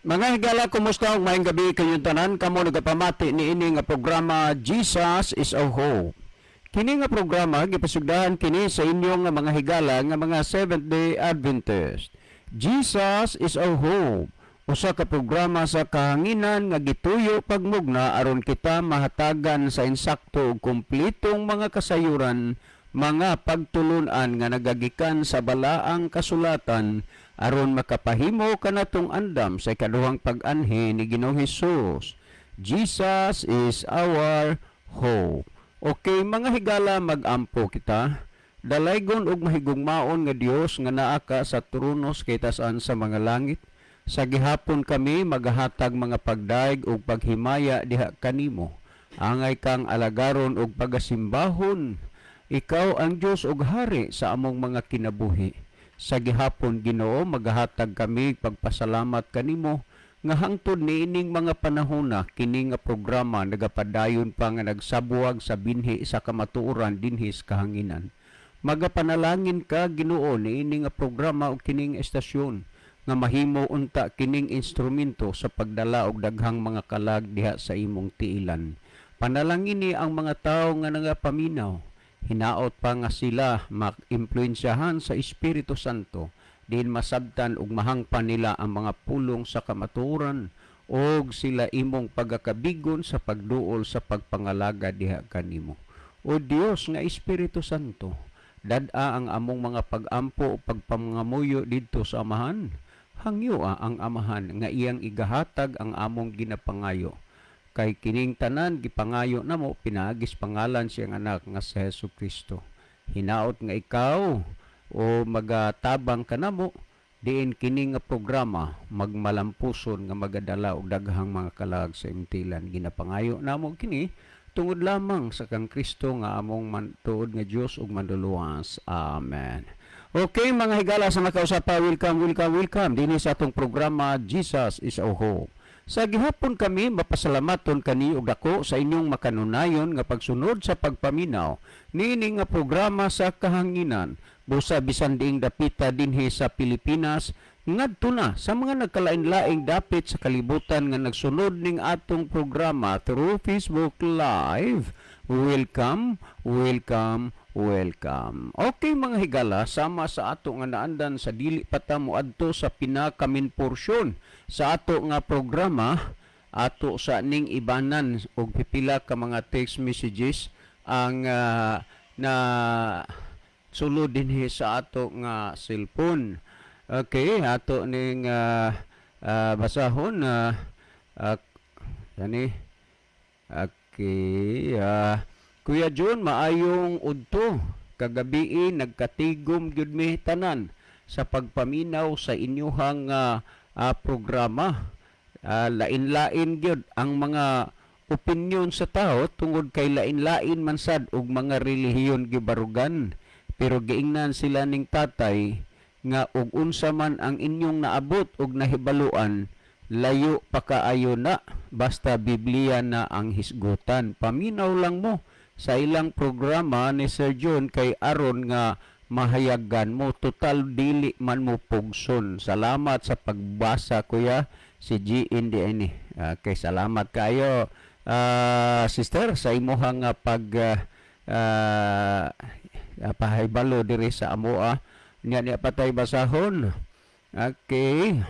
Mga higala, kumusta ug maayong gabi kanyong tanan? Kamo nagapamati niini nga programa, Jesus is Our Hope. Kini nga programa gipasugdahan kini sa inyong nga mga higala nga mga Seventh-day Adventist. Jesus is Our Hope. Usa ka programa sa kahanginan nga gituyo pagmugna aron kita mahatagan sa insakto ug kumpletong mga kasayuran, mga pagtulunan nga nagagikan sa balaang kasulatan aron makapahimo kanatong andam sa ikaduhang pag-anhi ni Ginoong Hesus. Jesus is our hope. Okay, mga higala, mag-ampo kita. Dalaygon ug mahigugmaon nga Dios nga naa ka sa trono sa kitasan sa mga langit. Sa gihapon kami magahatag mga pagdaig ug paghimaya diha kanimo. Angay kang alagaron ug pagasimbahon. Ikaw ang Dios ug hari sa among mga kinabuhi. Sa gihapon, Ginoo, magahatag kami pagpasalamat kanimo nga hangtod niining mga panahona kini nga programa nagapadayon pa nga nagsabuwag sa binhi sa kamatuoran dinhi sa kahanginan. Magapanalangin ka, Ginoo, niini nga programa ug kining estasyon nga mahimo unta kining instrumento sa pagdala og daghang mga kalag diha sa imong tiilan. Panalangini ang mga tawo nga nagapaminaw. Hinaot pa nga sila mak-impluwensyahan sa Espiritu Santo diin masabtan ug mahangpan nila ang mga pulong sa kamatuoran og sila imong pagakabigon sa pagduol sa pagpangalaga diha kanimo. O Dios nga Espiritu Santo, dad-a ang among mga pag-ampo o pagpangamuyo didto sa Amahan. Hangyoa ang Amahan nga iyang igahatag ang among ginapangayo. Kay kining tanan gipangayo namo pinaagi sa pangalan siyang anak nga si Hesus Kristo. Hinaot nga ikaw o magatabang kanamo diin kini nga programa magmalampuson nga magadala og daghang mga kalag sa imong tiilan. Ginapangayo namo kini tungod lamang sa kang Kristo nga among tuod nga Dios ug Manluluwas. Amen. Okay, mga higala sa makausapa, welcome, welcome, welcome dinhi sa atong programa, Jesus is Our Hope. Sa gihapon kami mapasalamaton kani og dako sa inyong makanunayon nga pagsunod sa pagpaminaw niini nga programa sa kahanginan. Busa bisan diing dapita dinhi sa Pilipinas ngadto na sa mga nagkalain-laing dapit sa kalibutan nga nagsunod ning atong programa through Facebook Live. Welcome, welcome, welcome. Okay, mga higala, sama sa ato nga naandan sa dili pa ta moadto sa pinaka-main portion sa ato nga programa, ato sa ning ibanan og pipila ka mga text messages ang na sulod dinhi sa ato nga cellphone. Okay, ato ning basahon na yani. Okay, Kuya John, maayong udto. Kagabii nagkatigom gyud mi tanan sa pagpaminaw sa inyuhang programa. Lain-lain gyud ang mga opinyon sa tao tungod kay lain-lain man sad og mga relihiyon gibarugan. Pero giingnan sila ning tatay nga og unsa man ang inyong naabot og nahibaluan, layo pa kaayo na basta Biblia na ang hisgutan. Paminaw lang mo sa ilang programa ni Sir John kay aron nga mahayagan mo. Total dili man mo pugson. Salamat sa pagbasa, kuya. Si G hindi ini. Okay, salamat kayo, sister, sa imuhang pag pahibalo diri sa amoa. Nya niya patay basahon. Okay.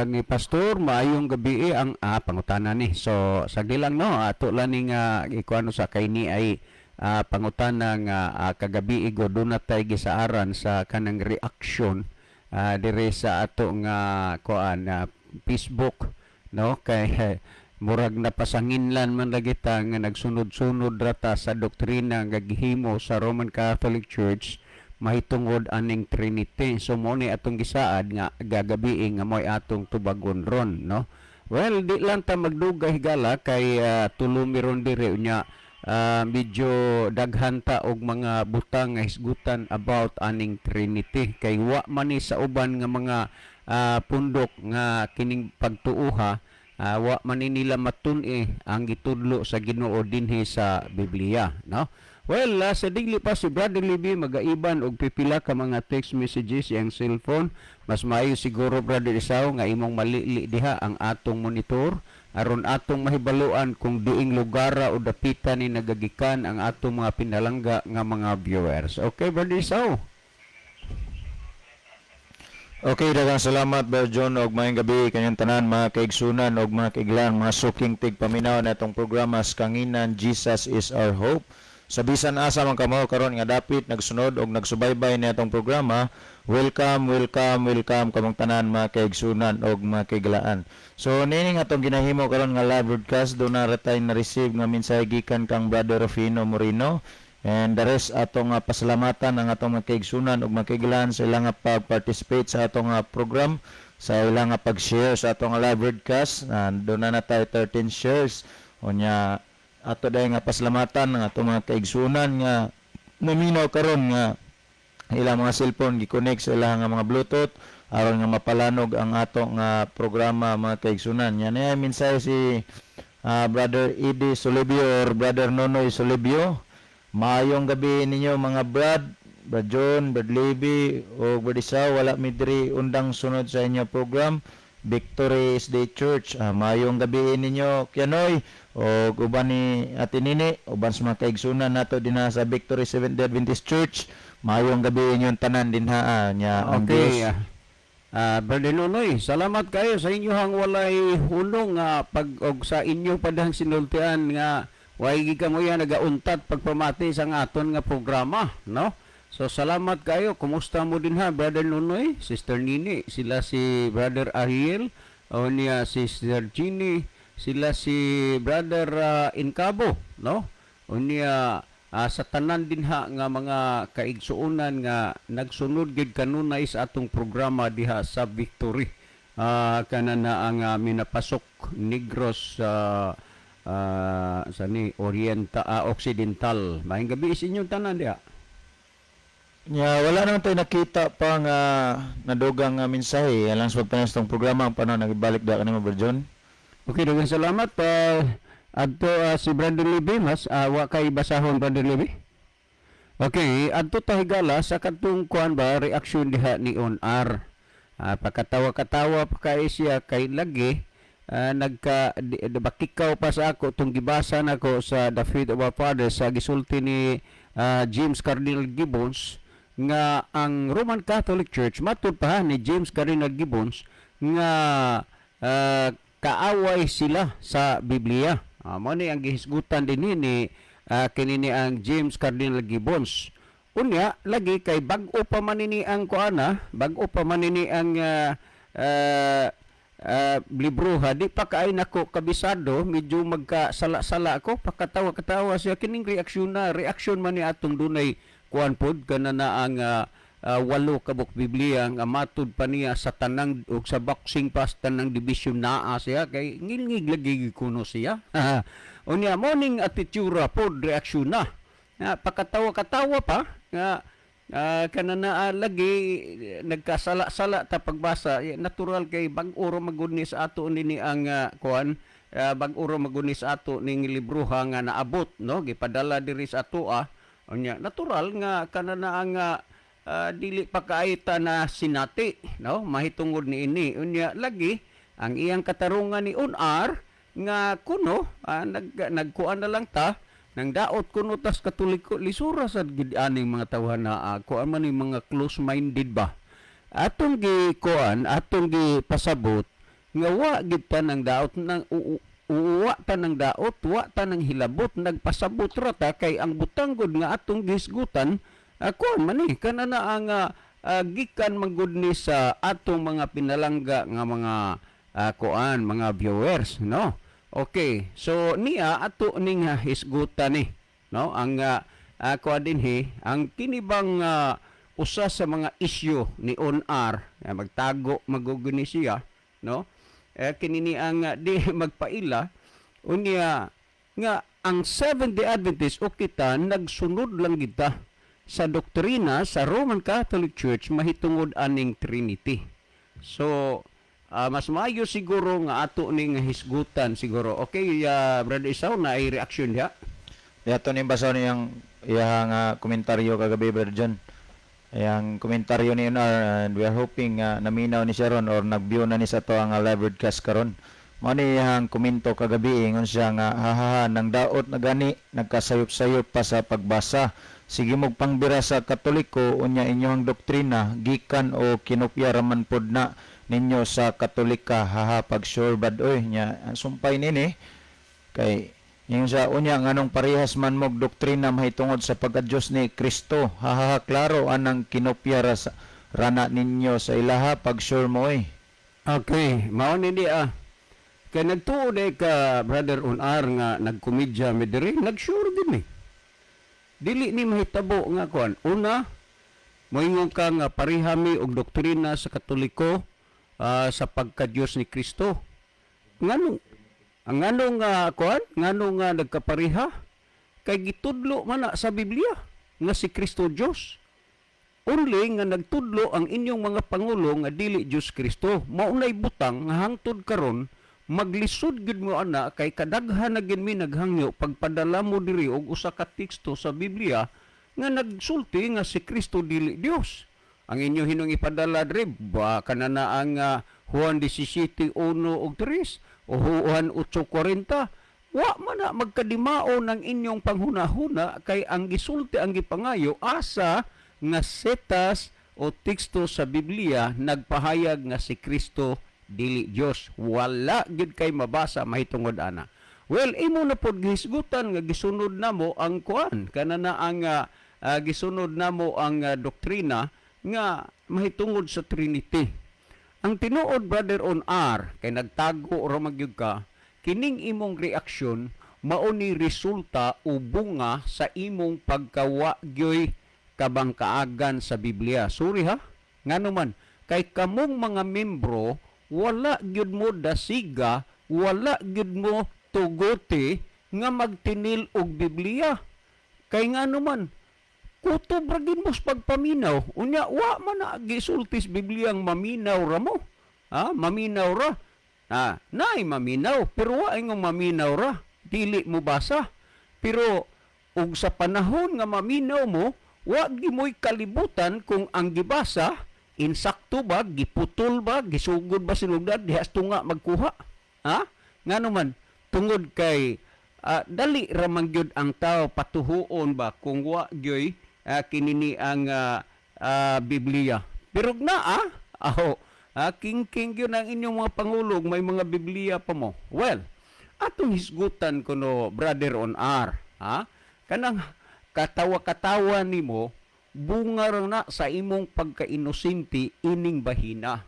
Ni Pastor, maayong gabi eh, ang pangutana ni. So sagdi lang, no, ato lang ning ikuano sa kay ni ay pangutana nga kagabi igo doon na tay gisaaran sa kanang reaction dire sa ato nga kuan Facebook, no, kay murag napasanginlan man lagi ta nga nagsunod-sunod rata sa doktrina nga gihimo sa Roman Catholic Church mahitungod aning Trinity. So mo ni atong gisaad nga gagabi nga mo'y atong tubagon ron, no. Well, di lang ta magdugay, higala, kay tulo mi ron diri unya medyo daghan ta og mga butang nga hisgutan about aning Trinity kay wa man ni sa uban nga mga pundok nga kining pagtuuha, wa man ni nila matun-i ang gitudlo sa Ginoo dinhi sa Biblia, no. Well, sa dili pa si Brother Libby magaiban og pipila ka mga text messages iyang cellphone. Mas maayo siguro, Brother Isaw, nga imong malili diha ang atong monitor aron atong mahibaluan kung diing lugar o dapita ni nagagikan ang atong mga pinalangga nga mga viewers. Okay, Brother Isaw. Okay, daghang salamat, Brother John, og maayong gabi kanyang tanan, mga kaigsunan og mga kaiglan, mga suking tigpaminaw na itong programa sa Kanginan, Jesus is Our Hope. Sa bisan asa man kamo karon nga dapit nagsunod og nagsubaybay ni atong programa, welcome, welcome, welcome kamong tanan, mga kaigsunan og mga kaiglaan. So niini nga atong ginahimo karon nga live broadcast, duna ra tay na-receive nga mensahe gikan kang Brother Rufino Moreno. And the rest, atong pasalamatan ang atong mga kaigsunan ug mga kaiglaan sa ilang pag-participate sa atong program, sa ilang pag-share sa atong live broadcast. Duna na tayo 13 shares. Unya ato dahil nga pasalamatan ang atong mga kaigsunan nga naminaw karon nga ilang mga cellphone gi-connect sa ilang nga mga Bluetooth aron nga mapalanog ang atong nga programa, mga kaigsunan. Yan ay mensahe si Brother Eddie Solibio or Brother Nonoy Solibio. "Maayong gabi ninyo, mga brad, Brad John, Brad Levy, o Brad Isaw, wala mi diri undang sunod sa inyo program, Victory SDA Church." Maayong gabi ninyo, Kianoy, o uban ni Ate Nini, uban sa mga kaigsunan nato dinha sa Victory Seventh Day Adventist Church. Maayong gabi inyong tanan dinha nya ang Dios. Okay. Brother Nonoy, salamat kayo sa inyong walay hulong nga pag og sa inyo padang sinultian nga way gi kamo yan nagauntat pagpamati sa aton nga programa, no? So salamat kayo. Kumusta mo din ha, Brother Nonoy, Sister Nini, sila si Brother Ariel, o niya si Sister Jeannie, sila si Brother Incabo, no? O niya sa tanan din ha nga mga kaigsuonan nga nagsunod gid kanunay sa atong programa diha sa Victory. Kana na ang minapasok Negros sa ni Orienta Occidental. Maayong gabi sa inyong tanan diha. Nya wala naman tayo nakita pa nga nadugang nga mensahe alang sa pagpanas tong programa ang panahon nagbalik da kanimo, Brother John. Okay, daghang salamat. Adto si Brother Libby, mas wa kay basahon, Brother Libby. Okay, adto ta, higala, sa kadtong kuan ba, reaksyon diha ni On R. Pakatawa-katawa pa kay siya kay lagi nagka di bakikaw pa sa ako tong gibasa nako sa The Faith of Our Fathers sa gisulti ni James Cardinal Gibbons nga ang Roman Catholic Church, matud pa ni James Cardinal Gibbons nga kaaway sila sa Biblia. Mo ni ang gihisgutan din ni kini ni ang James Cardinal Gibbons. Unya lagi kay bag-o pa man ini ang kuana, bag-o pa man ini ang libro ha, di pa kaay nako kabisado, medyo magkasala-sala ako, pakatawa-katawa siya kining reaksyon na reaksyon man ni atong dunay kuan pod kana na ang walo ka buok Biblia nga matud pa niya sa tanang ug sa boxing pa sa tanang division naa siya kay ngilngig lagi kuno siya. Unya morning attitude pod reaksyon na nga pakatawa-katawa pa nga kana na lagi nagkasala-sala ta pagbasa. Eh, natural kay bag-o ra magud ni sa ato nini ang kuan, bag-o ra magud ni sa ato ning libroha nga naabot, no, gipadala diri sa atoa. Unya natural nga kana na ang dili pa kaayta na sinati, no, mahitungod ni ini. Unya lagi ang iyang katarungan ni Unar nga kuno nagkuan na lang ta nang daot kuno tas Katoliko, lisura sad gid aning mga tawhan na kuan man ni mga close minded ba. Atong gi kuan, atong gi pasabot nga wa gid ta nang daot nang uwa ta ng daot, wa ta ng hilabot, nagpasabot ra ta kay ang butang gud nga atong gihisgutan kuan man ni kana na ang gikan man gud ni sa atong mga pinalangga nga mga kuan, mga viewers, no? Okay, so niya ato ning hisgutan ni, no, ang kuan dinhi ang kini bang usa sa mga issue ni On R magtago maguguni siya, no, eh, kini ni ang di magpaila. Unya nga ang Seventh-day Adventist o kita nagsunod lang kita sa doktrina sa Roman Catholic Church mahitungod aning Trinity. So mas maayo siguro nga ato ning hisgutan siguro. Okay, Brother Isaw, na ay reaksyon diha. Yato ning basahon niyang iya nga komentaryo kagabi, Brother John. Yang komentaryo ni Unar, and we are hoping nga naminaw ni siya ron or nag-view na ni sa to ang live broadcast karon. Mao ni iyang komento kagabi, ingon siya nga, "Hahaha, nang daot na gani, nagkasayop-sayop pa sa pagbasa. Sige mog pangbira sa Katoliko, unya inyong doktrina gikan o kinopya raman pod na ninyo sa Katolika. Haha, pag sure bad oy." Nya ang sumpay nini kay ingon siya, "Unya nganong parehas man mog doktrina mahitungod sa pagka-Diyos ni Kristo? Hahaha, klaro anang kinopya ra sa rana ninyo sa ilaha. Pag sure mo oy." Okay, mao ni di ah. Kay nagtuo day ka, Brother Unar, nga nagkomedya mi diri, nag-sure din eh. Dili ni mahitabo nga kuan. Una, moingon ka nga pareha mi og doktrina sa Katoliko sa pagka-Diyos ni Kristo. Nganong ang ngano nga kuan, ngano nga nagkapareha? Kay gitudlo man na sa Biblia nga si Kristo Dios. Only nga nagtudlo ang inyong mga pangulo nga dili Dios Kristo. Mao nay butang nga hangtod karon maglisod gyud mo ana, kay kadaghan na gid mi naghangyo pagpadala mo diri og usa ka teksto sa Biblia nga nagsulti nga si Kristo dili Dios. Ang inyo hinong ipadala diri ba kanana ang Juan 17:1 ug 3 o Juan 8:40, wa man na magkadimao ng inyong panghuna-huna, kay ang gisulti, ang gipangayo, asa nga setas o teksto sa Biblia nagpahayag nga si Kristo dili Dios? Wala gyud kay mabasa mahitungod ana. Well, imo na pod gihisgutan nga gisunod namo ang kuan kana na ang gisunod namo ang doktrina nga mahitungod sa Trinity. Ang tinuod, Brother on R, kay nagtago ra magyud ka, kining imong reaksyon mao ni resulta o bunga sa imong pagkawa gyoy kabangkaagan sa Biblia. Sorry ha. Ngano man kay kamong mga membro wala gyud mo dasiga, wala gyud mo tuguti nga magtinil og Biblia. Kay ngano man kutob ra gid mo sa pagpaminaw. Unya wa man na gisulti sa Biblia ang maminaw ra mo. Ha? Maminaw ra. Ah, naay maminaw pero wa ingong maminaw ra. Dili mo basa. Pero ug sa panahon nga maminaw mo, wa gyud mo'y kalibutan kung ang gibasa insakto ba, giputol ba, gisugod ba sinugdan, diha sa tunga magkuha. Ha? Ngano man tungod kay dali ra man gyud ang tao patuhuon ba kung wa gyoy kinini ang Biblia. Pero naa, aho, king-king gyud ang inyong mga pangulog, may mga Biblia pa mo. Well, atong hisgutan kuno, Brother on R, ha? Kanang katawa-katawa nimo, bunga ra na sa imong pagkainosente ining bahina.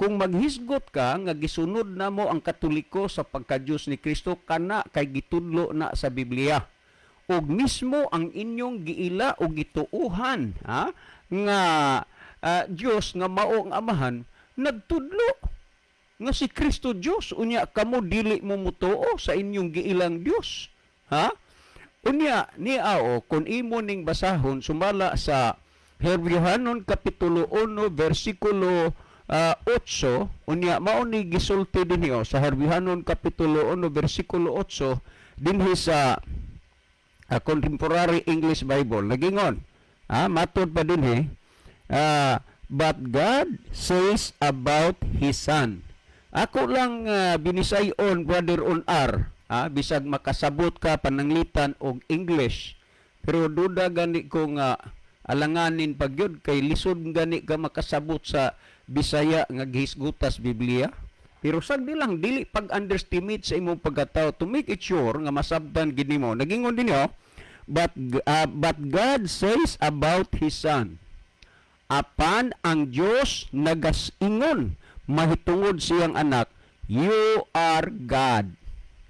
Kung maghisgot ka nga gisunod na mo ang Katoliko sa pagka-Diyos ni Kristo, kana kay gitudlo na sa Biblia. Ug mismo ang inyong giila o gituuhan, ha, nga Dios nga mao ang Amahan nagtudlo nga si Kristo Dios, unya kamo dili mo mutuo sa inyong giilang Dios, ha? Unya ni ao kung imo ning basahon sumala sa Hebreo kapitulo 1 versikulo 8, unya mao ni gisulti dinhi oh, sa Hebreo kapitulo 1 versikulo 8 dinhi sa Contemporary English Bible, nagingon matud pa dinhi, "But God says about His Son." Ako lang binisayon, Brother on R, bisag makasabot ka pananglitan og English, pero duda gani ko nga alanganin pag yun kay lisod gani ka makasabot sa Bisaya nga gihisgutas Biblia. Pero sagdi lang, dili pag-underestimate sa imong pagkatao, to make it sure nga masabtan gid nimo. Nagingon din yo, "But God says about His Son." Apan ang Dios nagasingon mahitungod siyang anak, "You are God."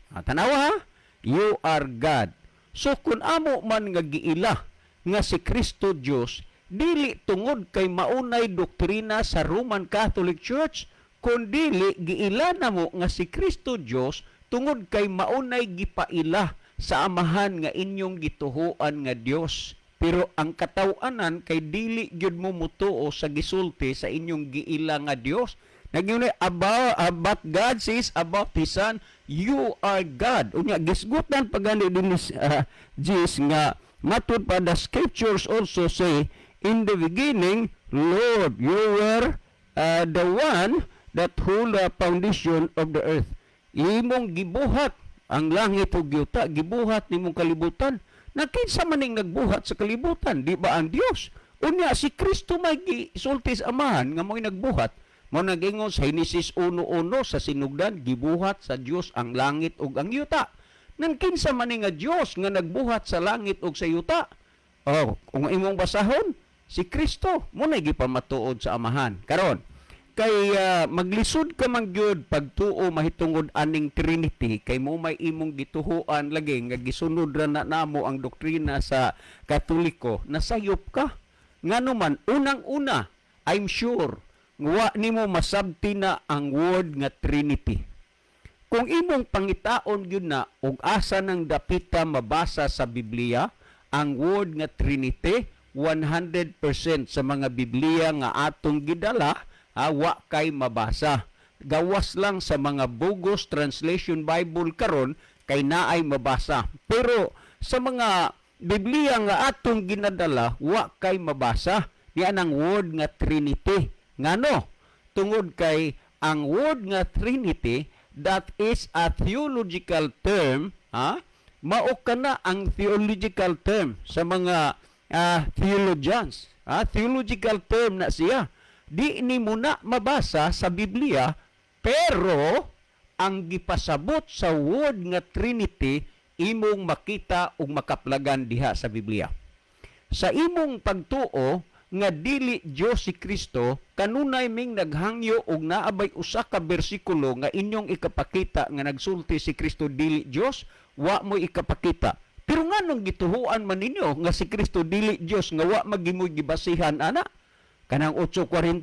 Ah, tanawa ha? "You are God." So kung amo man nga giila nga si Kristo Dios, dili tungod kay maunay doktrina sa Roman Catholic Church, kundili giila namo nga si Kristo Dios tungod kay maunay gipaila sa Amahan nga inyong gituhuan nga Dios. Pero ang kataw-anan kay dili gyud mo mutuo sa gisulti sa inyong giila nga Dios. Nagyun about, "But God says about His Son, 'You are God.'" Unya gisgutan pagani din ni Jesus nga Matud pa, the scriptures also say, "In the beginning, Lord, you were the one that hold the foundation of the earth." Imong gibuhat ang langit ug yuta, gibuhat nimong kalibutan. Na kinsa man ning nagbuhat sa kalibutan? Di ba ang Dios? Unya si Kristo may gisulti sa Amahan nga mo'y nagbuhat. Mao nagingon sa Genesis 1:1, sa sinugdan gibuhat sa Dios ang langit ug ang yuta. Nan kinsa man ni nga Dios nga nagbuhat sa langit ug sa yuta? Oh, kung imong basahon, si Kristo mo na gipamatuod sa Amahan. Karon, kay maglisod ka man gyud pagtuo mahitungod aning Trinity, kay mo may imong gituhuan lagi nga gisunod ra na namo ang doktrina sa Katoliko, nasayop ka. Ngano man, unang-una, I'm sure wa nimo masabti na ang word nga Trinity. Kung imong pangitaon gyud na og asa nang dapita mabasa sa Biblia ang word nga Trinity, 100% sa mga Biblia nga atong gidala, ha, wa kay mabasa. Gawas lang sa mga bogus translation Bible karon kay naay mabasa. Pero sa mga Biblia nga atong ginadala, wa kay mabasa ni anang word nga Trinity. Ngano? Tungod kay ang word nga Trinity, that is a theological term, ha? Mao kana ang theological term sa mga theologians. Ha? Theological term na siya. Di ni mo na mabasa sa Biblia, pero ang gipasabot sa word nga Trinity imong makita ug makaplagan diha sa Biblia. Sa imong pagtuo nga dili Dios si Kristo, kanunay ming naghangyo og naabay usa ka bersikulo nga inyong ikapakita nga nagsulti si Kristo dili Dios, wa mo ikapakita. Pero nganong gituhuan man ninyo nga si Kristo dili Dios nga wa magimoy gibasihan ana? Kanang 8:40,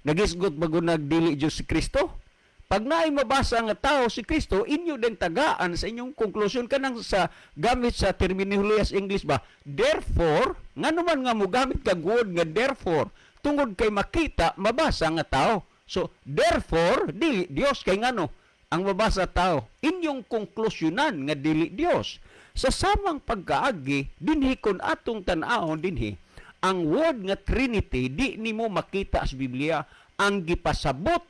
nagisgot bago nagdili Dios si Kristo. Pag naay mabasa nga tao si Kristo, inyo din tagaan sa inyong konklusyon kanang sa gamit sa terminolohiyas English ba? Therefore, ngano man nga mo gamit kag word nga therefore, tungod kay makita, mabasa nga tao. So, therefore, dili Dios kay ngano ang mabasa tao. Inyong konklusyonan nga dili Dios. Sa samang pagkaagi, dinhi kon atong tan-awon dinhi, ang word nga Trinity di nimo makita sa Biblia. Ang gipasabot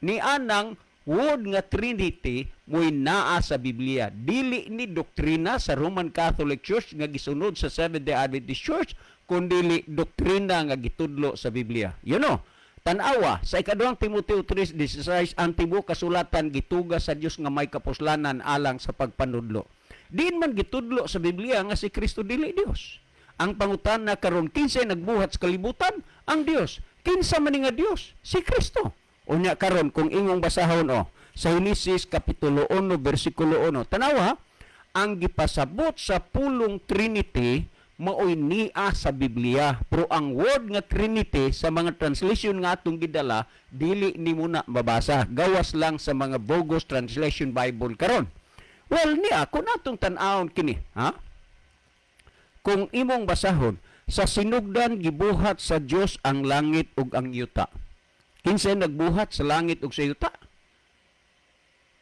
ni anang word nga Trinity mo'y naa sa Biblia. Dili ni doktrina sa Roman Catholic Church nga gisunod sa Seventh-day Adventist Church, kundi doktrina nga gitudlo sa Biblia. Tan-awa sa ikaduhang Timoteo 3:16, ang tibuok kasulatan gituga sa Dios nga may kapuslanan alang sa pagpanudlo. Diin man gitudlo sa Biblia nga si Kristo dili Dios? Ang pangutana karon, kinsay nagbuhat sa kalibutan? Ang Dios. Kinsa man ni nga Dios? Si Kristo. Unya karon kung ingong basahon, oh, sa Genesis kapitulo 1 bersikulo 1. Tanawa, ang gipasabot sa pulong Trinity maoy nia sa Biblia. Pero ang word nga Trinity sa mga translation nga atong gidala, dili nimo na mabasa. Gawas lang sa mga bogus translation Bible karon. Well, niya kung atong tan-awon kini, ha? Kung imong basahon, sa sinugdan gibuhat sa Dios ang langit ug ang yuta. Kinsay nagbuhat sa langit ug sa yuta?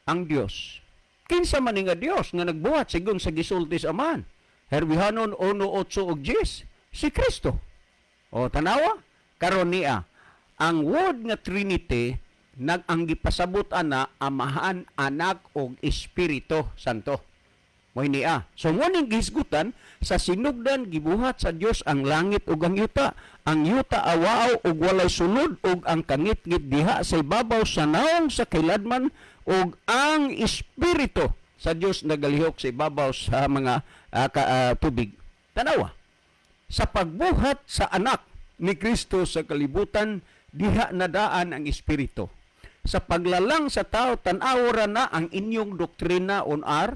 Ang Dios. Kinsa man ni nga Dios nga nagbuhat sigon sa gisulti sa Amahan? Herbihanon 1:8 ug 10, si Kristo. O tanawa, karon niya ang word nga Trinity nag ang gipasabot ana Amahan, Anak ug Espiritu Santo. Mo'y niya. So mo ning gihisgutan, sa sinugdan gibuhat sa Dios ang langit ug ang yuta. Ang yuta awaaw ug walay sulod ug ang kangitngit diha sa ibabaw sa naong sa kailadman ug ang espiritu sa Dios nagalihok sa ibabaw sa mga tubig. Tanawa. Sa pagbuhat sa anak ni Kristo sa kalibutan, diha nadaan ang espiritu. Sa paglalang sa tao, tan-aw ra na ang inyong doktrina on ar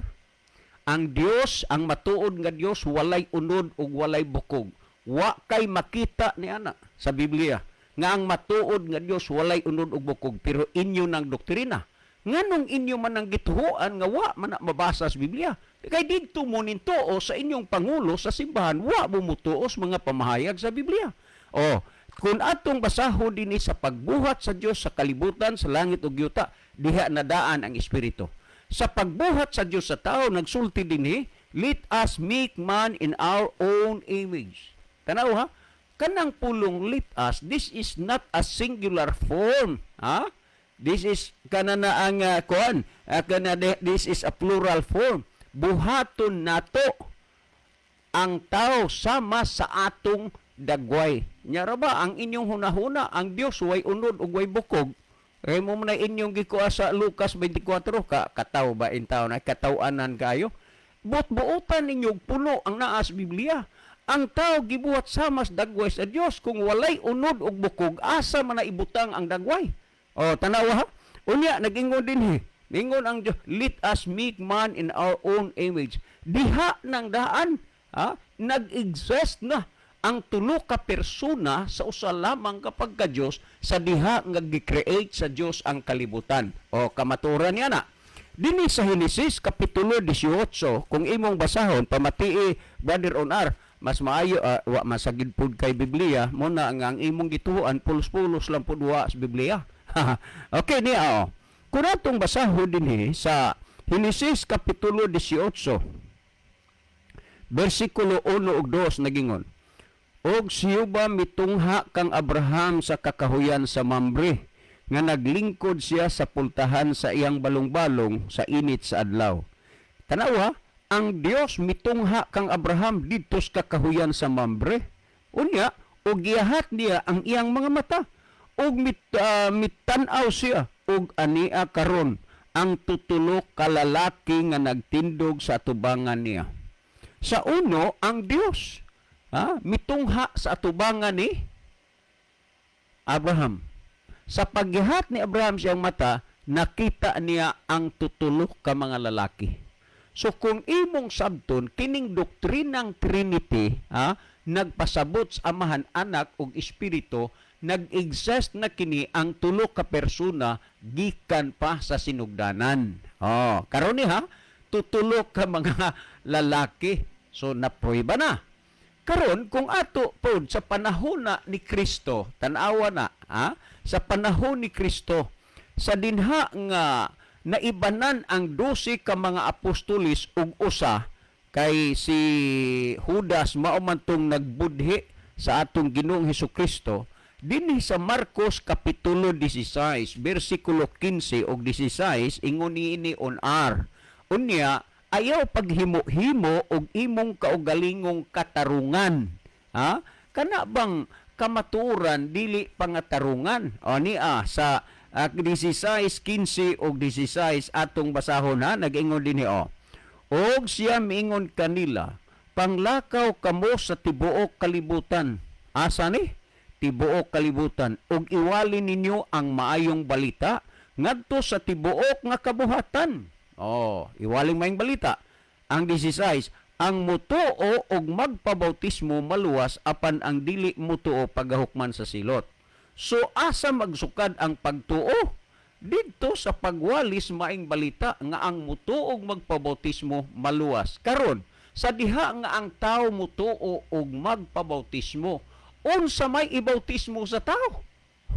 ang Dios, ang matuod nga Dios, walay unod ug walay bukog. Wa kay makita ni ana sa Biblia nga ang matuod nga Dios walay unod ug bukog, pero inyo ng doktrina. Nganong inyo man ang gituhuan nga wa man na mabasa sa Biblia? Kay didto mo nintuo sa inyong pangulo sa simbahan, wa mo mutuo sa mga pamahayag sa Biblia. O, kung atong basahon dinhi, sa pagbuhat sa Dios sa kalibutan, sa langit ug yuta, diha nadaan ang espiritu. Sa pagbuhat sa Dios sa tao, nagsulti dinhi, "Let us make man in our own image." Tanaw ha, kanang pulong "let us," this is not a singular form, ha? This is kana na ang kuan, kana this is a plural form. Buhaton nato ang tao sama sa atong dagway. Nya ra ba ang inyong hunahuna, ang Dios way unod ug way bukog? Kay mo man na inyong gikuha sa Lucas 24 ka kataw ba in taon na kataw-anan kayo. Buot-buotan ninyo puno ang naa sa Biblia. Ang tao gibuhat sama sa dagway sa Dios. Kung walay unod ug bukog, asa man na ibutang ang dagway? O tanawa ha. Unya nag-ingon dinhi. Ningon ang Dios, "Let us make man in our own image." Diha nang daan, ha, nag-exist na ang tulo ka persona sa usa lamang kapag ka Dios sa diha nga gi-create sa Dios ang kalibutan. O kamaturan niya na. Dinhi sa Henesis kapitulo 18, kung imong basahon, pamatii, Brother Onar, mas maayo wa masagid pud kay Biblia mo na nga ang imong gituohan pulos-pulos lang pud wa sa Biblia. Okay niya oh. Kung atong basahon dinhi sa Henesis kapitulo 18 bersikulo 1 ug 2, nagingon, "Og si Jehova mitungha kang Abraham sa kakahuyan sa Mamre, nga naglingkod siya sa pultahan sa iyang balong-balong sa init sa adlaw." Tanawa, ang Dios mitungha kang Abraham didto sa kakahuyan sa Mamre. Unya, og giyahat niya ang iyang mga mata ug mitan-aw siya ug ania karon ang tutulo ka lalaki nga nagtindog sa atubangan niya. Sa uno, ang Dios ha, mitungha sa atubangan ni Abraham. Sa paggihat ni Abraham siyang mata, nakita niya ang tutulo ka mga lalaki. So kung imong sabton kining doktrinang Trinity, ha, nagpasabot sa Amahan, Anak ug Espiritu, nag-exist na kini ang tulo ka persona gikan pa sa sinugdanan. Oh, karon ni ha, tutulo ka mga lalaki. So naprueba na. Karon kung ato pod sa panahon na ni Kristo, tan-awa na, ha? Sa panahon ni Kristo, sa dinha nga naibanan ang 12 ka mga apostolis ug usa kay si Judas mao man tong nagbudhi sa atong Ginoong Hesukristo, dinhi sa Marcos kapitulo 16 bersikulo 15 ug 16, ingon niini on R, "Unya ayaw paghimo-himo og imong kaugalingong katarungan." Ha, kana bang kamatuoran dili pangatarungan? O niya sa 16:15 ug 16 atong basahon ha, nag-ingon dinhi o, "Og siya miingon kanila, 'Panglakaw kamo sa tibuok kalibutan.'" Asa ni? Tibuok kalibutan. "Ug iwali ninyo ang maayong balita ngadto sa tibuok nga kabuhatan." Oh, iwaling maayong balita. Ang 16, "Ang mutuo og magpabautismo maluwas, apan ang dili mutuo pagahukman sa silot." So asa magsukad ang pagtuo? Didto sa pagwalis maayong balita nga ang mutuo og magpabautismo maluwas. Karon, sa diha nga ang tao mutuo og magpabautismo, unsa may ibautismo sa tao?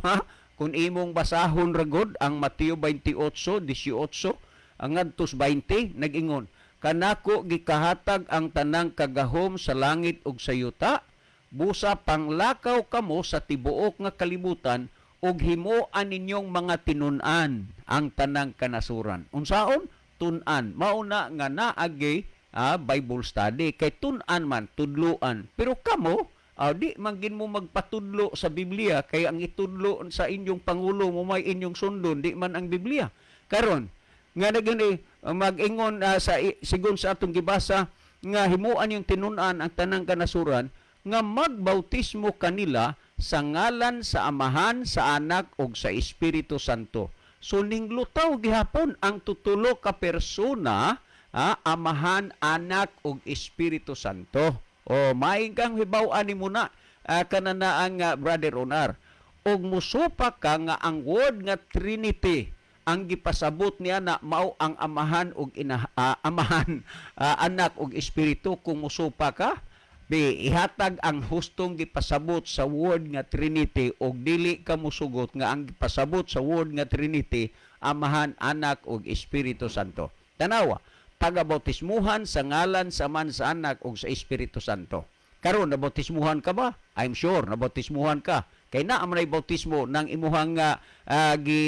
Ha? Kung imong basahon ragod ang Mateo 28:18 ang ngadtos 20, nag-ingon, "Kanako gikahatag ang tanang kagahom sa langit ug sa yuta. Busa panglakaw kamo sa tibuok nga kalibutan ug himuan ninyong mga tinun-an ang tanang kanasuran." Unsaon? Tun-an. Mao na nga naagi Bible study kay tun-an man, tudluan. Pero kamo di man gin mo magpatudlo sa Biblia kay ang itudlo sa inyong pangulo mo may inyong sundon, di man ang Biblia. Karon nga nagini mag-ingon sa sigon sa atong gibasa nga himuan yung tinun-an ang tanang kanasuran nga magbautismo kanila sa ngalan sa Amahan, sa Anak ug sa Espiritu Santo. So ninglutaw gihapon ang tutulo ka persona, Amahan, Anak ug Espiritu Santo. O maing kang hibaw-an nimo na kanana ang Brother Onar. Ug musupak ka nga ang word nga Trinity ang gipasabot niya na mao ang Amahan ug ina, Amahan, Anak ug Espiritu. Kung musupa ka, bi ihatag ang hustong gipasabot sa word nga Trinity ug dili ka musugot nga ang gipasabot sa word nga Trinity Amahan, Anak ug Espiritu Santo. Tanawa. Pagabautismuhan sa ngalan sa Amahan, sa Anak ug sa Espiritu Santo. Karon, nabautismuhan ka ba? I'm sure nabautismuhan ka. Kay naa man ay bautismo ng imuhang gi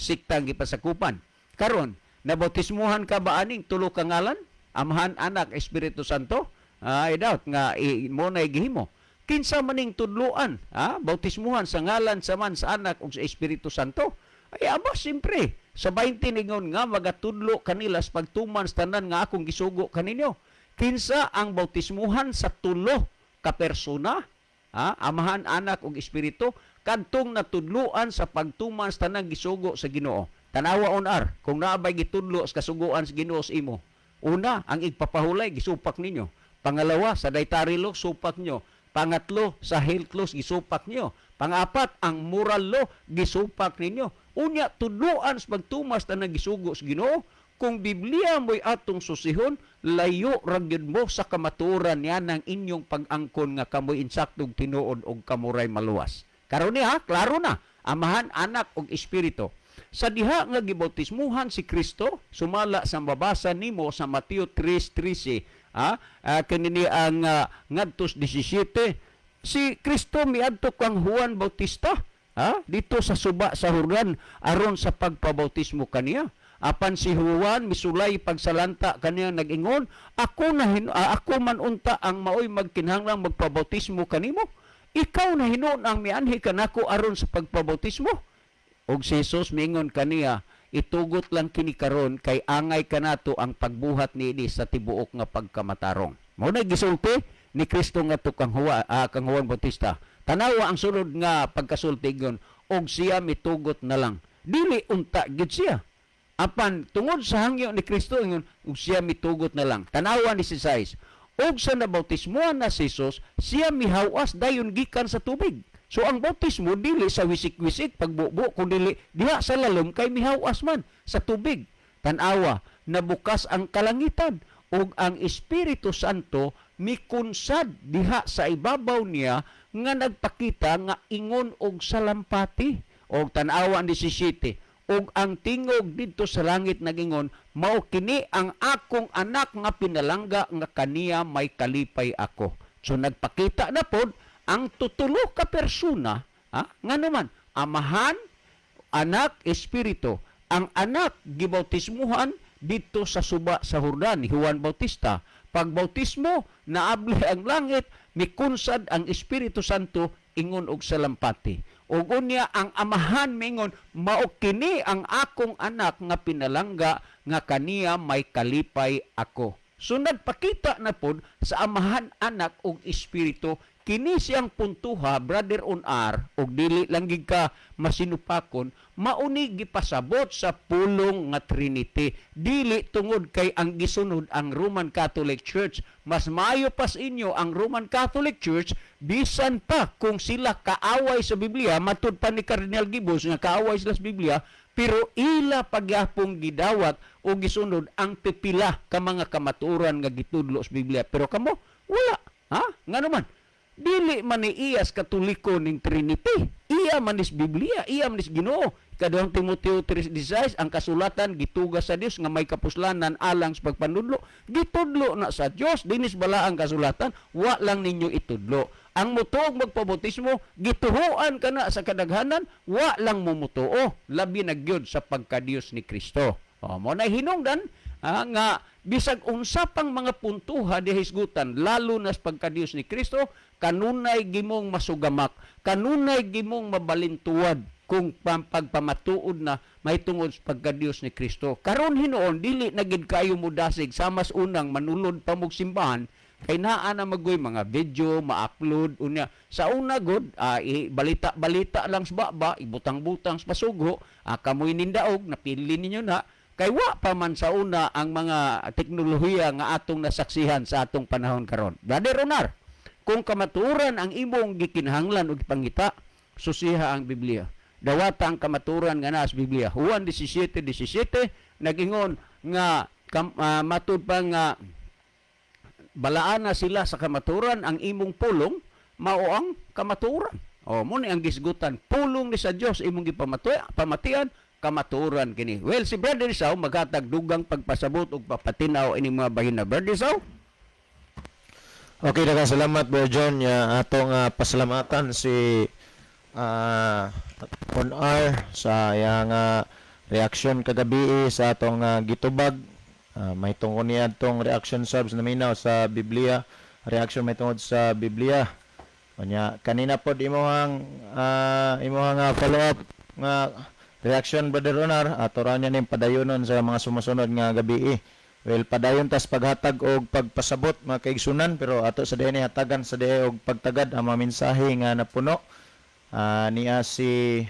siktang gipasakupan. Karon, nabautismuhan ka ba aning tulo ka ngalan? Amahan, Anak, Espiritu Santo? I doubt nga mo na gihimo. Kinsa maning tudluan, ha? Bautismuhan sa ngalan sa Amahan, sa Anak ug sa Espiritu Santo? Ay aba, siyempre, sa 20 ningon nga magatudlo kanila sa pagtuman sa tanan nga akong gisugo kaninyo. Kinsa ang bautismuhan sa tulo ka persona? Ha? Amahan, Anak ug Espiritu, kadtong natudluan sa pagtuman sa tanang gisugo sa Ginoo. Tanawa on ar, kung naa bay gitudlo sa kasuguan sa Ginoo sa imo. Una, ang igpapahulay gisupak ninyo. Pangalawa, sa dietary law, supak nyo. Pangatlo, sa health laws, gisupak nyo. Pangapat, ang moral law, gisupak ninyo. Unya, tudluan sa pagtumas tanang gisugo sa Ginoo. Kung Biblia mo'y atong susihon, layo ra gyud mo sa kamatuoran niya ng inyong pag-angkon nga kamoy insaktog tinuod og kamuray maluwas. Karon niya, klaro na, Amahan, Anak ug Espiritu. Sa diha nga gibautismuhan si Kristo, sumala sa mabasa nimo sa Mateo 3:13, kanini ang ngadtos 17, si Kristo miadto kang Juan Bautista, dito sa suba sa Jordan aron sa pagpabautismo kaniya. Apan si Juan misulay pagsalanta kaniya, nag-ingon, "Ako man unta ang maoy magkinahanglang magpabautismo kanimo. Ikaw na hinuon ang mianhi kanako aron sa pagpabautismo?" Og si Jesus miingon kaniya, "Itugot lang kini karon kay angay kanato ang pagbuhat niini sa tibuok nga pagkamatarong." Mao na gisulti ni Kristo ngadto kang Juan Bautista. Tanawa ang sulod nga pagkasulti gon, og siya mitugot na lang. Dili unta gid siya. Apan tungod sa hangyo ni Kristo ingon, ug siya mitugot na lang. Tanawa ni si Sais. Og sa nabautismuhan na si Jesus, siya mihawas dayon gikan sa tubig. So ang bautismo dili sa wisik-wisik pagbubo kun dili diha sa lalom kay mihawas man sa tubig. Tanawa, nabukas ang kalangitan ug ang Espiritu Santo mikunsad diha sa ibabaw niya nga nagpakita nga ingon og salampati. Og tanawa ang 17, ug ang tingog didto sa langit nagingon, "Mao kini ang akong anak nga pinalangga nga kaniya may kalipay ako." So nagpakita na pod ang tutulo ka persona, ha? Ngano man, Amahan, Anak, Espiritu. Ang Anak gibautismuhan dito sa suba sa Jordan ni Juan Bautista. Pagbautismo, naabli ang langit, mikunsad ang Espiritu Santo ingon og salampati. Ug unya ang Amahan mingon, "Mao kini ang akong anak nga pinalangga nga kaniya may kalipay ako." So nagpakita na pod sa Amahan, Anak ug Espiritu kini siyang puntuha, Brother on R, ug dili lang gid ka masinupakon, mauni gipasabot sa pulong nga Trinity. Dili tungod kay ang gisunod ang Roman Catholic Church. Mas maayo pas inyo ang Roman Catholic Church, bisan pa kung sila kaaway sa Biblia, matud pa ni Cardinal Gibbons nga kaaway sila sa Biblia, pero ila pagyapong gidawat o gisunod ang pipila ka mga kamatuoran nga gitudlo sa Biblia. Pero kamo wala, ha? Ngano man, dili man ni iyas Katoliko ning Trinity. Iya man is Biblia, iya man is Ginoo. Ikaduhang Timoteo 3:16, ang kasulatan gituga sa Dios nga may kapuslanan alang sa pagpanudlo. Gitudlo na sa Dios dinis bala ang kasulatan, wa lang ninyo itudlo. Ang mutuog magpabautismo, gituhuan kana sa kadaghanan, wa lang mo mutuo, labi na gyud sa pagkadiyos ni Kristo. O, mo na hinungdan nga bisag unsa pang mga puntuha di hisgutan, lalo na sa pagkadiyos ni Kristo, kanunay gimong masugamak, kanunay gimong mabalintuwad kung pagpamatuod na mahitungod sa pagkadiyos ni Kristo. Karon hinuon dili na gid kayo mudasig sa mas unang manulod pa mog simbahan kay naa na magoy mga video ma-upload unya. Sa una god, balita-balita lang sa baba, ibutang-butang sa pasugo, kamoy nindaog napili ninyo na kay wa pa man sa una ang mga teknolohiya nga atong nasaksihan sa atong panahon karon. Brother Ronar, kung kamatuoran ang imong gikinahanglan og ipangita, susiha ang Biblia. Dawata ang kamatuoran nga naa sa Biblia. Juan 17:17 nagingon nga matud pa nga balaan na sila sa kamatuoran, ang imong pulong mao ang kamatuoran. O mo ni ang gisgutan, pulong ni sa Dios imong gipamatuan, pamatian. Kamatuoran kini. Well, si Brother Isao maghatag dugang pagpasabot ug papatinaw ini mga bahina. Brother Isao? Okay, daghang salamat, Bro John. Ya, atong pasalamatan si on R sa iyang reaction kagabi sa atong gitubag. May tungkol niya atong reaction subs na minaw sa Biblia. Reaction may tungod sa Biblia. Unya kanina pod imong follow up nga reaction, Brother Onar, ato ra niya ning padayonon sa mga sumusunod nga gabi. Well, padayon tas paghatag og pagpasabot, mga kaigsunan, pero ato sa diay ni hatagan sa diay og pagtagad ang mga mensahe nga napuno. Niya si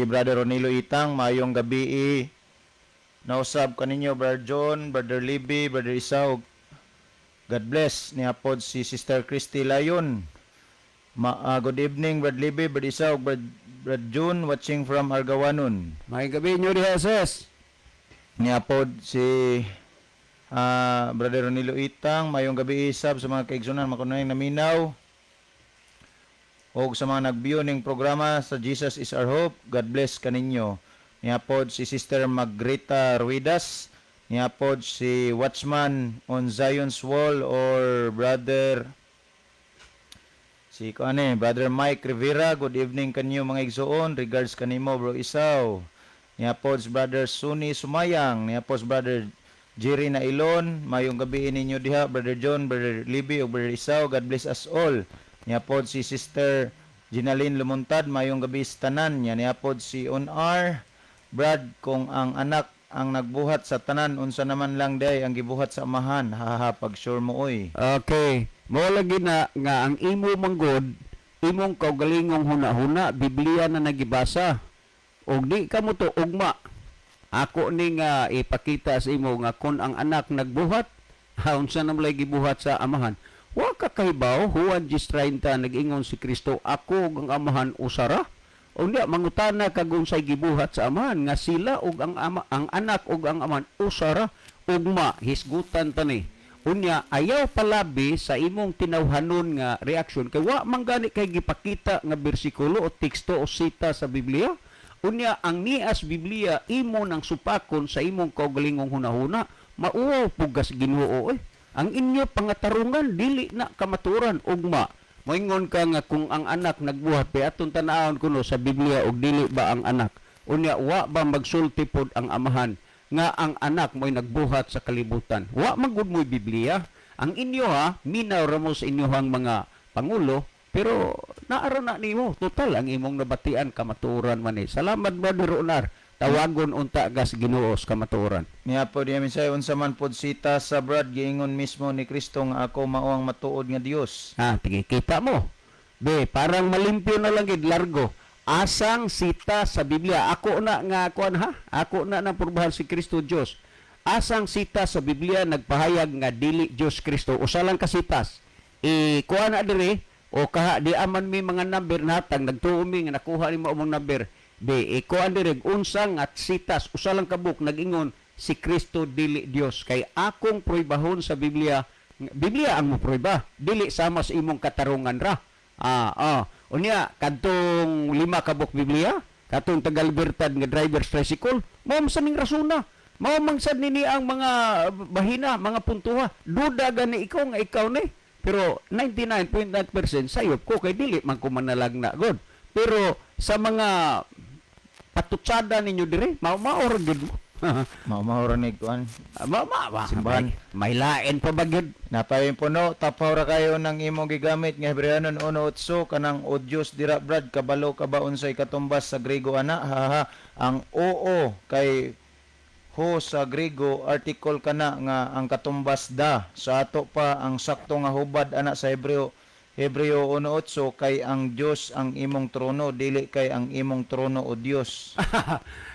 Brother Ronilo Itang, "Maayong gabi. Nausab kaninyo, Brother John, Brother Libby, Brother Isao. God bless." Niya pod si Sister Christy Layon. "Good evening, Brother Libby, Brother Isao, Brother June, watching from Argawanon." May gabi nyo diha, sis. Niya pod si Brother Ronilo Itang, "Mayong gabi isab sa mga kaigsunan makunay naminaw og sa mga nag-view ning programa sa Jesus is Our Hope. God bless kaninyo." Niya pod si Sister Magrita Ruidas. Niya pod si Watchman on Zion's Wall or Brother si kuan, Brother Mike Rivera, "Good evening kanyo mga igsoon. Regards kanimo, Bro Isaw." Niya pod si Brother Sunny Sumayang, niya pod si Brother Jerry Nailon, "Mayong gabi ninyo diha, Brother John, Brother Libby ug Brother Isaw. God bless us all." Niya pod si Sister Ginaline Lumuntad, "Mayong gabi sa tanan." Niya pod si On R, "Brad, kung ang anak ang nagbuhat sa tanan, unsa naman lang day ang gibuhat sa amahan? Haha, pag sure mo oy." Okay. Mo lagi na nga ang imo manggod, imong kaugalingong huna-huna, Biblia na nagibasa. Og di ka mo to ugma. Ako ni nga ipakita sa imo nga kung ang anak nagbuhat, ha, unsa naman lay gibuhat sa amahan. Wa ka kahibaw, Juan 10:30, nag-ingon si Kristo, "Ako ug ang amahan usara." Unya mangutana kag unsay gibuhat sa amahan nga sila ug ang ama, ang anak ug ang amahan usara. Ugma hisgutan ta ni. Unya ayaw palabi sa imong tinawhanon nga reaction kay wa man gani kay gipakita nga bersikulo o teksto o sita sa Biblia. Unya ang nias Biblia imo nang supakon sa imong kaugalingong hunahuna, mauwaw pugas Ginoo eh. Ang inyo pangatarungan dili na kamaturan ugma. Moingon ka nga kung ang anak nagbuhat, pe atong tan-awon kuno sa Biblia og dili ba ang anak. Unya wa ba magsulti pod ang amahan nga ang anak mo'y nagbuhat sa kalibutan? Wa man gud mo'y Biblia. Ang inyo ha, minaw ra mo sa inyohang mga pangulo, pero naara na nimo. Total ang imong nabatian kamatuoran man eh. Salamat, Brother Onar. Tawagon unta gas Ginoo sa kamatuoran. Niya po diya minsay, "Unsa man pod sita sa Brad, giingon mismo ni Kristo nga ako mao ang matuod nga Dios." Ha, tige kita mo. Be, parang malimpyo na lang gid largo. Asang sita sa Biblia? Ako na nga kuan ha. Ako na nang purbahan si Kristo Dios. Asang sita sa Biblia nagpahayag nga dili Dios Kristo? Usa lang ka sitas. E kuan na dire o kaha di aman mi mga number natang nagtuo mi nga nakuha nimo among number. Be, e kuan dire unsa nga sitas, usa lang ka book nag-ingon si Kristo dili Dios? Kay akong pruebahon sa Biblia, Biblia ang moprueba, dili sama sa imong katarungan ra. Unya kadtong lima ka book Biblia, katong taga-Libertad nga driver's tricycle, mao man sa ning rasuna. Mao man sad nini ang mga bahina, mga puntuha. Duda gani ikaw nga ikaw ni. Pero 99.9% sayop ko kay dili man ko manalag na god. Pero sa mga patutsada ninyo dire, mao mao ra gyud mo. Mao mao ra ni kuan. Ma, ma, ma, Simbahan. May lain pa ba gyud? Napayin puno, tapaw ra kayo ng imong gigamit nga Hebreanon 1:8 kanang o Dios dira, Brad, kabalo ka ba unsay katumbas sa Grego ana? Haha, ang oo kay ho sa Grego, article kana nga ang katumbas da. Sa ato pa ang sakto nga hubad ana sa Hebreo 1:8 kay ang Dios ang imong trono, dili kay ang imong trono o Dios.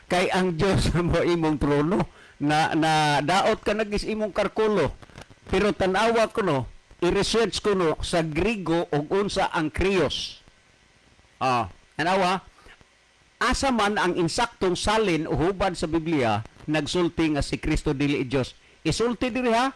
Kay ang Dios mo imong trono na na daot ka nagis imong karkulo. Pero tan-awa ko no, i-research ko no sa Griego og unsa ang krios. Tanawa, asa man ang insaktong salin o hubad sa Biblia nagsulti nga si Kristo dili Dios? Isulti diri ha,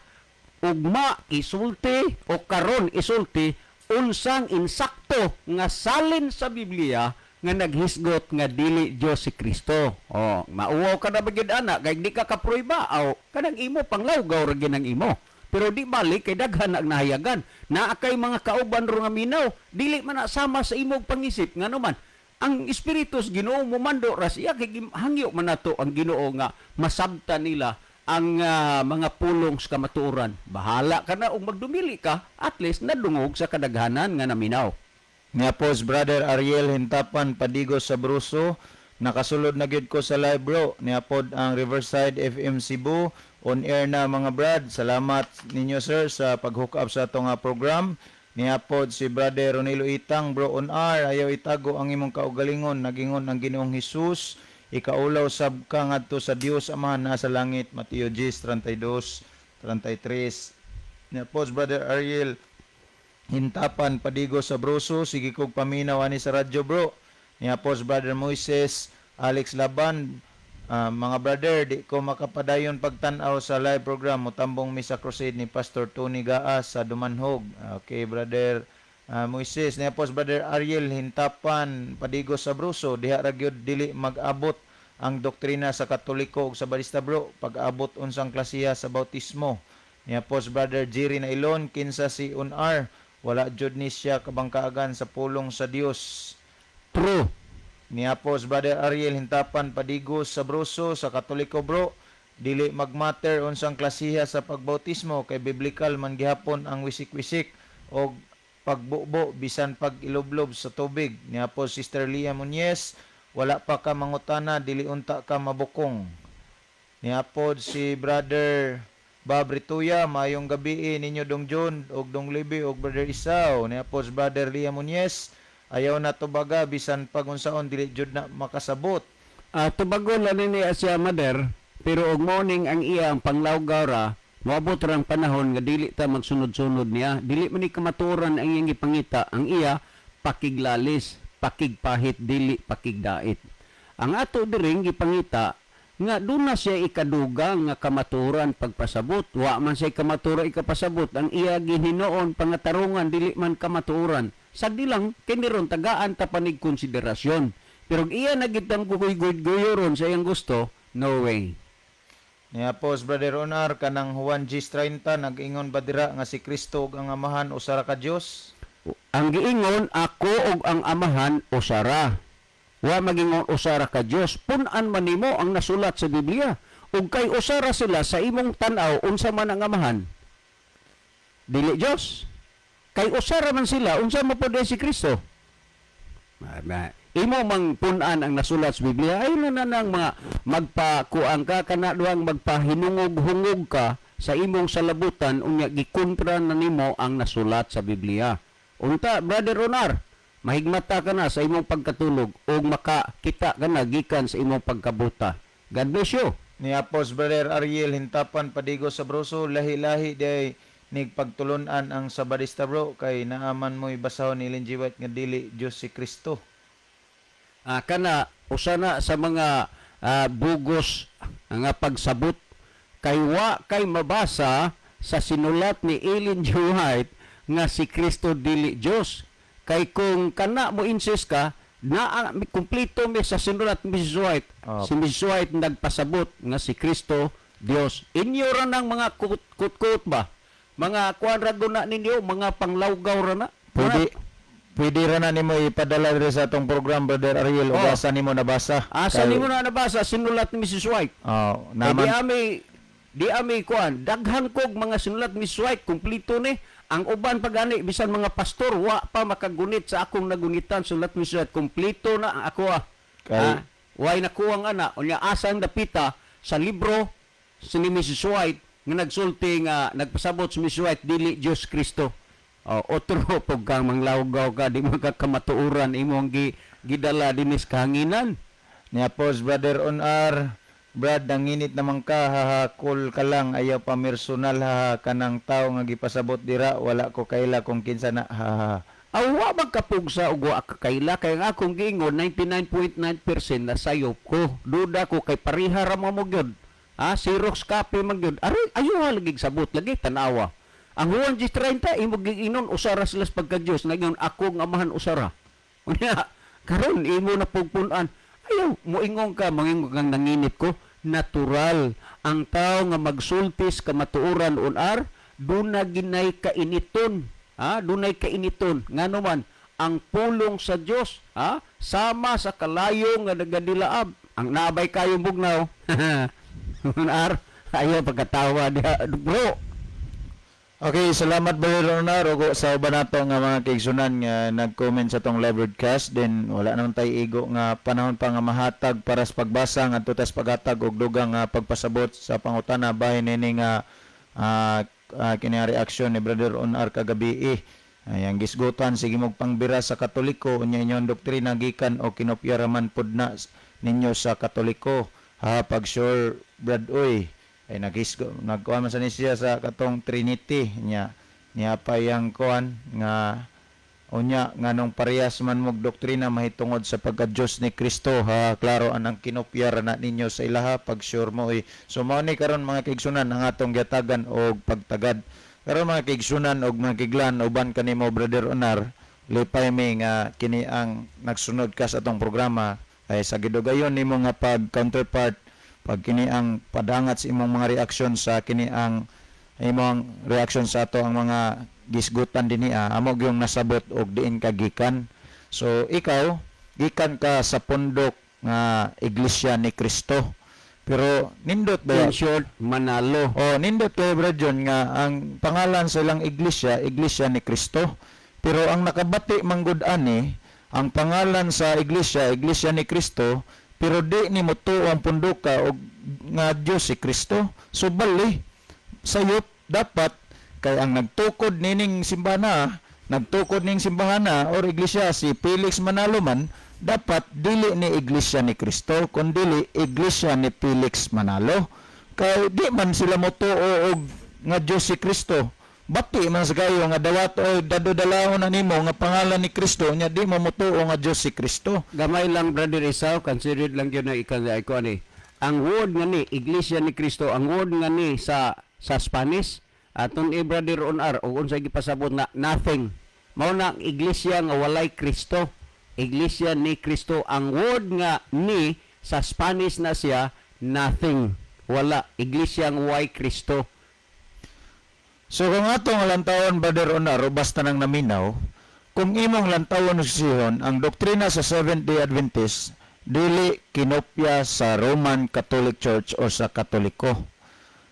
ugma isulti o karon isulti unsang insakto nga salin sa Biblia. nga naghisgot nga dili Dios si Kristo. Oh, mauwaw ka na ba gyud ana kay di ka kaprueba aw kanang imo panglawgaw ra gyud ang imo. Pero di balik kay daghan ang nahayagan. Naa kay mga kauban ro nga minaw, dili man na sama sa imong pangisip, ngano man ang espiritu sa Ginoo momando ra siya kay hangyo man nato ang Ginoo nga masabta nila ang mga pulong sa kamatuoran. Bahala ka na og magdumili ka, at least nadungog sa kadaghanan nga naminaw. Nga pos Brother Ariel Hintapan Padigo sa Bruso, nakasulod na gyud ko sa live, bro. Niapod ang Riverside FM Cebu on air na, mga brad. Salamat ninyo, sir, sa pag-hook up sa atong program. Niapod si Brother Ronilo Itang, "Bro on R, ayaw itago ang imong kaugalingon. Nagingon ang Ginoong Hesus, ikaulaw sab ka ngadto sa Dios Amahan nasa langit, Mateo 10:32-33." Niapod Brother Ariel Hintapan Padigo sa Bruso, "Sige kog paminaw ani sa radyo, bro." Niapos Brother Moises Alex Laban, "Mga brother, di ko makapadayon pagtan-aw sa live program. Mutambong mi sa crusade ni Pastor Tony Gaas sa Dumanhog." Okay, Brother Moises. Niapos Brother Ariel Hintapan Padigo sa Bruso, "Diha ra gyud dili mag-abot ang doktrina sa Katoliko ug sa Badista, bro, pag-abot unsang klasiya sa bautismo." Niapos Brother Jerry Nailon, "Kinsa si Unar? Wala jud ni siya kabangkaagan sa pulong sa Dios." True. Niapos Brother Ariel Hintapan Padigos sa Bruso, "Sa Katoliko, bro, dili magmatter unsang klasiha sa pagbautismo kay biblical man gihapon ang wisik-wisik og pagbubo bisan pag ilublob sa tubig." Niapos Sister Lia Muñez, "Wala pa ka mangutana, dili unta ka mabukong." Niapod si Brother Bob Rituya, "Mayong gabi ninyo, Dong John og Dong Libi og Brother Isaw." Niapod si Brother Lia Muñez, "Ayaw na tubaga, bisan pag unsaon dili jud na makasabot." Tubagon lang ni siya, Mader, pero og morning ang iya ang panglawgaw ra, moabot ra ang panahon nga dili ta magsunod-sunod niya. Dili man ni kamatuoran ang iyang gipangita, ang iya pakiglalis, pakigpahit, dili pakigdait. Ang ato diring gipangita nga doon na siya ikadugang nga kamatuoran pagpasabot. Wa man siya kamatuoran ikapasabot. Ang iya gihinuon pangatarungan dili man kamatuoran. Sagdi lang kini ron tagaan ta panig konsiderasyon. Pero og iya na gitang guyoron sa iyang gusto, no way. Niapos Brother Onar, "Kanang Juan 10:30, nag-ingon ba dira nga si Kristo ug ang Amahan usa ra ka Dios?" Ang giingon, "Ako ug ang Amahan usara." Wa magingon usara ka Dios. Pun-an man nimo ang nasulat sa Biblia. Ug kay usara sila sa imong tan-aw, unsa man ang Amahan? Dili Dios. Kay usara man sila, unsa mo pud si Kristo? Imo mang pun-an ang nasulat sa Biblia ay na nang mga magpakuang ka kana duang magpahinungog-hungog ka sa imong salabutan, unya gikontra na nimo ang nasulat sa Biblia. Unta, Brother Ronar, mahigmata ka na sa imong pagkatulog ug makakita ka na gikan sa imong pagkabuta. God bless you. Niapos Brother Ariel Hintapan Padigo sa Bruso, "Lahi-lahi day nig pagtulunan ang Sabadista, bro, kay naaman mo'y basahon ni Ellen G. White nga dili Dios si Kristo." Kana usa na sa mga bugos nga pagsabot kay wa kay mabasa sa sinulat ni Ellen G. White nga si Kristo dili Dios. Kay kung kana mo insist ka na kumpleto mi sa sinulat ni Mrs. White. Opo. Si Mrs. White nagpasabot nga si Kristo Dios. Inyo ra nang mga kut-kut ba, mga kuan ra guna ninyo, mga panglawgaw ra na. Pwede ra na nimo ipadala diri sa atong program, Brother Ariel, ug asa nimo nabasa. Asa nimo na nabasa sinulat ni Mrs. White? Oh, Kay di naman ami di ami kuan, daghan kog mga sinulat Miss White, kumpleto ni. Ang uban pa gani, bisan mga pastor wa pa makagunit sa akong nagunitan sulat Miss White, kumpleto na ang ako ah. Way nakuwang ana, unya asang dapita sa libro si ni Mrs. White nga nagsulti nga nagpasabot si Mrs. White dili Dios Kristo? Oh, otro pog kang manglawgaw ka, di mo ka kamatuoran imong gidala dinis kahanginan. Niapos Brother on R, "Brad, nanginit naman ka, haha, cool ka lang, ayaw pa personal, haha, kanang tao nga gipasabot dira, wala ko kaila kung kinsa na, haha." Awa magkapugsa og wa kaila kay ang akong giingon 99.9% na sayop ko. Duda ko kay pareha ra mo gyud. Ah, Xerox copy man gyud. Aray, ayo lagi sabot lagi tanawa. Ang Juan 10:30 imo giingon usara sila sa pagka-Dios, ngayon ako ang Amahan usara. Unya, Karon imo na pugpun-an. Ayaw moingon ka, mangingon kang nanginit ko. Natural ang tao nga magsultis kamatuoran unar, duna ginay kainiton. Ha, dunay kainiton ngano man ang pulong sa Dios, ha, sama sa kalayo nga nagadilaab ang naabay kayong bugnaw. Unar, ayaw pagkatawa diha, bro. Okay, salamat, Brother Onar, ug sa uban nato nga mga kaigsunan nga nag-comment sa tong live broadcast. Then wala naman tay igo nga panahon pa nga mahatag para sa pagbasa ngadto tas paghatag og dugang nga pagpasabot sa pangutana bahin nini nga kini nga reaksyon ni Brother Onar kagabi eh. Ay, ang gisgutan sige mog pangbira sa Katoliko, unya inyong doktrina gikan o kinopya raman pod na ninyo sa Katoliko. Ha, pag sure, Brad, oy, ay naghisgo nagkuha man sa ni siya sa katong Trinity niya niya pa yang kuan nga unya nganong parehas man mog doktrina mahitungod sa pagka-Dios ni Kristo. Ha, klaro anang kinopya ra na ninyo sa ilaha, pag sure mo eh. So mao ni karon, mga kaigsunan, ang atong giatagan og pagtagad karon, mga kaigsunan og mga kiglan uban kanimo, Brother Onar. Lipay mi nga kini ang nagsunod ka sa atong programa kay sa gidugayon nimo nga pag counterpart, pag kini ang padangat sa imong mga reaksyon sa kini ang imong reaksyon sa ato ang mga gisgutan dinhi, amo gyung nasabot og diin ka gikan. So ikaw gikan ka sa pundok nga Iglesia ni Kristo, pero nindot ba In short, Manalo. Oh, nindot kay Brad John nga ang pangalan sa ilang iglesia, Iglesia ni Kristo. Pero ang nakabati manggod ani, ang pangalan sa iglesia, Iglesia ni Kristo, pero di ni motuo ang punduka og nga Dios si Kristo. So bali, sayop dapat kay ang nagtukod nining simbana, nagtukod ning simbahana or iglesia si Felix Manalo man, dapat dili ni Iglesia ni Kristo kundili Iglesia ni Felix Manalo. Kay di man sila motuo og nga Dios si Kristo. Bati man sa kayo nga dawat o dado dalaon na nimo nga pangalan ni Kristo nya di mo motuo nga Dios si Kristo. Gamay lang, Brother Esau, considered lang yun na ikan ko ani. Ang word nga ni Iglesia ni Cristo, ang word nga ni sa Spanish aton i Brother on R o unsay gipasabot na nothing. Mao na ang iglesia nga walay Kristo. Iglesia ni Kristo, ang word nga ni sa Spanish na siya nothing. Wala iglesia nga way Kristo. So kung atong lantawon, Brother Onar, o basta nang naminaw, kung imong lantawon sihon ang doktrina sa Seventh-day Adventist dili kinopya sa Roman Catholic Church o sa Katoliko.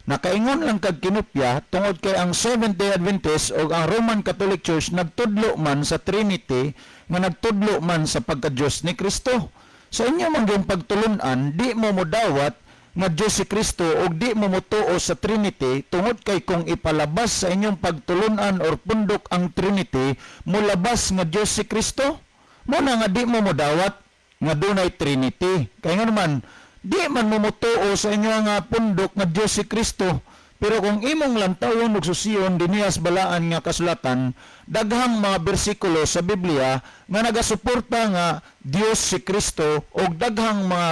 Nakaingon lang kag kinopya tungod kay ang Seventh-day Adventist o ang Roman Catholic Church nagtudlo man sa Trinity nga nagtudlo man sa pagka-Diyos ni Kristo. Sa inyo man gyud pagtulunan, di mo modawat nga Diyos si Kristo og di mo motuo sa Trinity tungod kay kung ipalabas sa inyong pagtulunan or pundok ang Trinity, mulabas nga Diyos si Kristo. Mo na nga di mo modawat nga dunay Trinity. Kay nga naman, di man mo motuo sa inyo nga pundok nga Diyos si Kristo. Pero kung imong lantawon ug susiyon dinhiya sa balaan nga kasulatan, daghang mga bersikulo sa Biblia nga nagasuporta nga Dios si Kristo ug daghang mga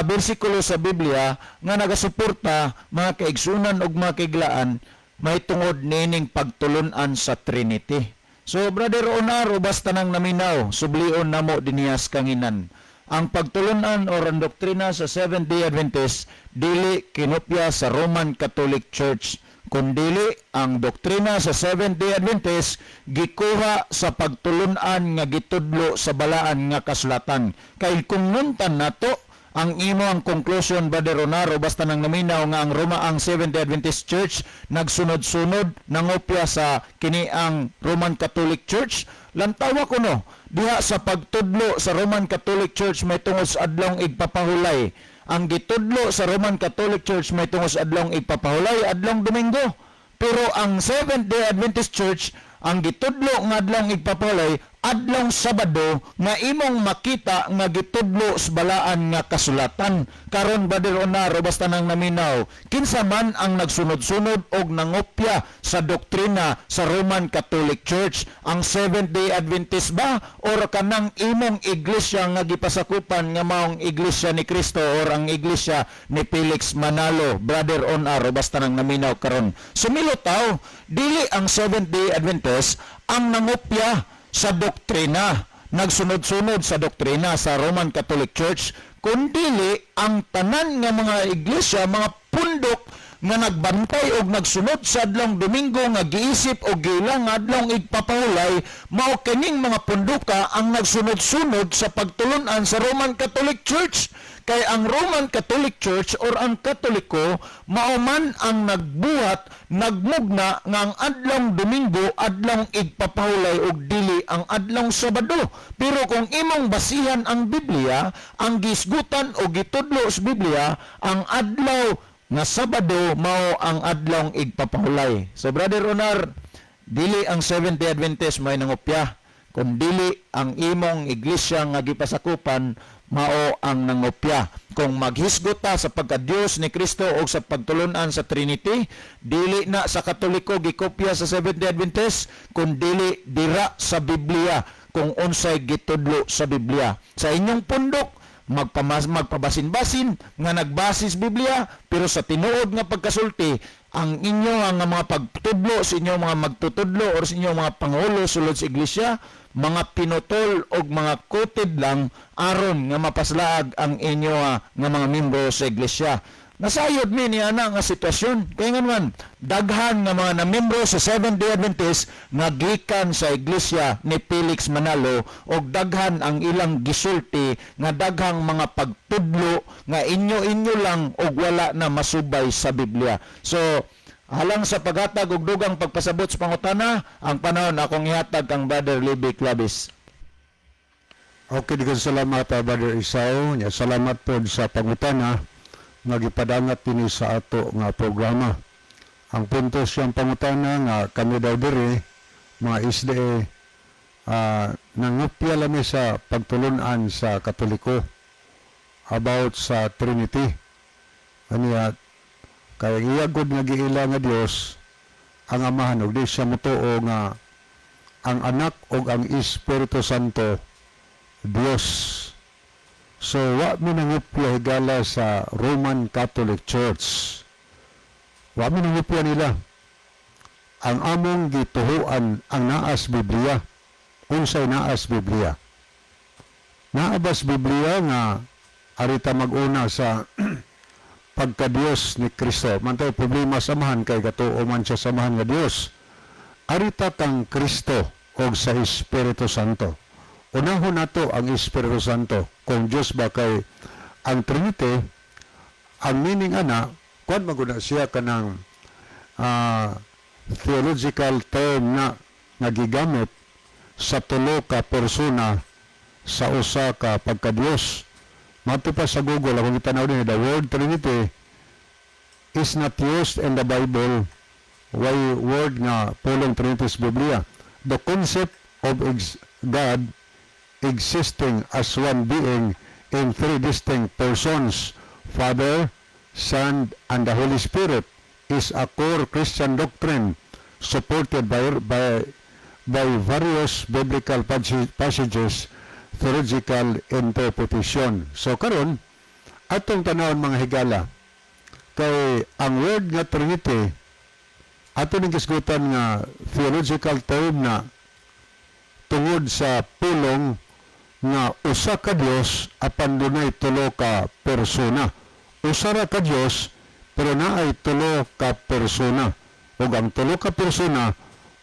bersikulo sa Biblia nga nagasuporta, mga kaigsunan ug mga kaiglaan, may tungod nining pagtulunan sa Trinity. So Brother Onaro, basta nang naminaw, sublion namo dinhiya sa kanginan. Ang pagtulunan or ang doktrina sa Seventh-day Adventist dili kinopya sa Roman Catholic Church, kundili ang doktrina sa Seventh-day Adventist gikuha sa pagtulunan nga gitudlo sa balaan nga kasulatan. Kay kung nuntan nato ang imo ang conclusion, Brother Ronaro, basta nang naminaw, nga ang Roma, ang Seventh-day Adventist Church nagsunod-sunod nangopya sa kini ang Roman Catholic Church, lantawa kuno diha sa pagtudlo sa Roman Catholic Church may tungod sa adlong igpapahulay. Ang gitudlo sa Roman Catholic Church may tungod sa adlong igpapahulay, adlong Domingo, pero ang Seventh-day Adventist Church, ang gitudlo nga adlong igpapahulay, adlong Sabado, nga imong makita nga gitudlo sa balaan nga kasulatan. Karon, Brother Onaro, basta nang naminaw, kinsa man ang nagsunod-sunod og nangopya sa doktrina sa Roman Catholic Church? Ang Seventh-day Adventist ba or kanang imong iglesia nga gipasakupan nga maong Iglesia ni Kristo or ang iglesia ni Felix Manalo, Brother Onaro, basta nang naminaw karon? Sumilo taw, dili ang Seventh-day Adventist ang nangopya sa doktrina. nagsunod-sunod sa doktrina sa Roman Catholic Church, kundili ang tanan nga mga iglesia, mga pundok nga nagbantay og nagsunod sa adlong Domingo nga giisip og giila nga adlong igpapahulay, mao kining mga punduka ang nagsunod-sunod sa pagtulunan sa Roman Catholic Church. Kay ang Roman Catholic Church or ang Katoliko mao man ang nagbuhat, nagmugna nga ang adlong Domingo adlong igpapahulay og dili ang adlong Sabado. Pero kung imong basihan ang Biblia, ang gisgutan o gitudlo sa Biblia, ang adlaw nga Sabado mao ang adlong igpapahulay. So Brother Onar, dili ang Seventh-day Adventist may nangopya, kun dili ang imong iglesia nga gipasakupan mao ang nangopya. Kung maghisgot ta sa pagka-Dios ni Kristo o sa pagtulunan sa Trinity, dili na sa Katoliko gikopya sa Seventh-day Adventist, kun dili dira sa Biblia, kung unsay gitudlo sa Biblia. Sa inyong pundok, magpabasin-basin nga nagbase sa Biblia, pero sa tinuod nga pagkasulti, ang inyo ang mga pagtudlo sa inyong mga magtutudlo or sa inyong mga pangulo sulod sa iglesia, mga pinutol og mga kutid lang aron nga mapaslaag ang inyo nga mga membro sa iglesia. Nasayod mi ni ana nga sitwasyon. Kay nga man, daghan nga mga namembro sa Seventh-day Adventist nga gikan sa iglesia ni Felix Manalo, og daghan ang ilang gisulti nga daghang mga pagtudlo nga inyo-inyo lang og wala na masubay sa Biblia. So, alang sa paghatag og dugang pagpasabot sa pangutana, ang panahon akong ihatag kang Brother Libby Clavis. Okay, di salamat, Brother Isao. Nya, salamat po sa pangutana nga gipadangat dinhi sa ato nga programa. Ang punto siyang pangutana nga kami daw diri mga SDA nangopya lami sa pagtulunan sa Katoliko about sa Trinity. Aniya kay ang iya gud nga giila nga Dios ang Amahan, ug di siya motuo nga ang Anak ug ang Espiritu Santo Dios. So wa mi nangopya, higala, sa Roman Catholic Church. Wa mi nangopya nila. Ang among gituhuan ang naas Biblia. Unsay naas Biblia? Naabas Biblia nga arita mag-una sa pagka-Diyos ni Kristo? Mantay problema sa Amahan kay gatuo man siya sa Amahan nga Dios. Arita kang Kristo og sa Espiritu Santo. Unahon nato ang Espiritu Santo. Kung Diyos ba, kay ang Trinity, ang meaning ana, kuan maguna siya kanang theological term na nga gigamit sa tulo ka persona sa usa ka pagka-Diyos. Mato pa sa Google, akong gitanaw din, the word Trinity is not used in the Bible. Way word nga pulong Trinity sa Biblia. The concept of God existing as one being in three distinct persons, Father, Son, and the Holy Spirit, is a core Christian doctrine supported by various biblical passages, theological interpretation. So karon, atong tanawon, mga higala, kay ang word nga Trinity, ato ning gisgutan nga theological term na tungod sa pulong nga usa ka Dios apan dunay tulo ka persona. Usa ra ka Dios pero naay tulo ka persona. Ug ang tulo ka persona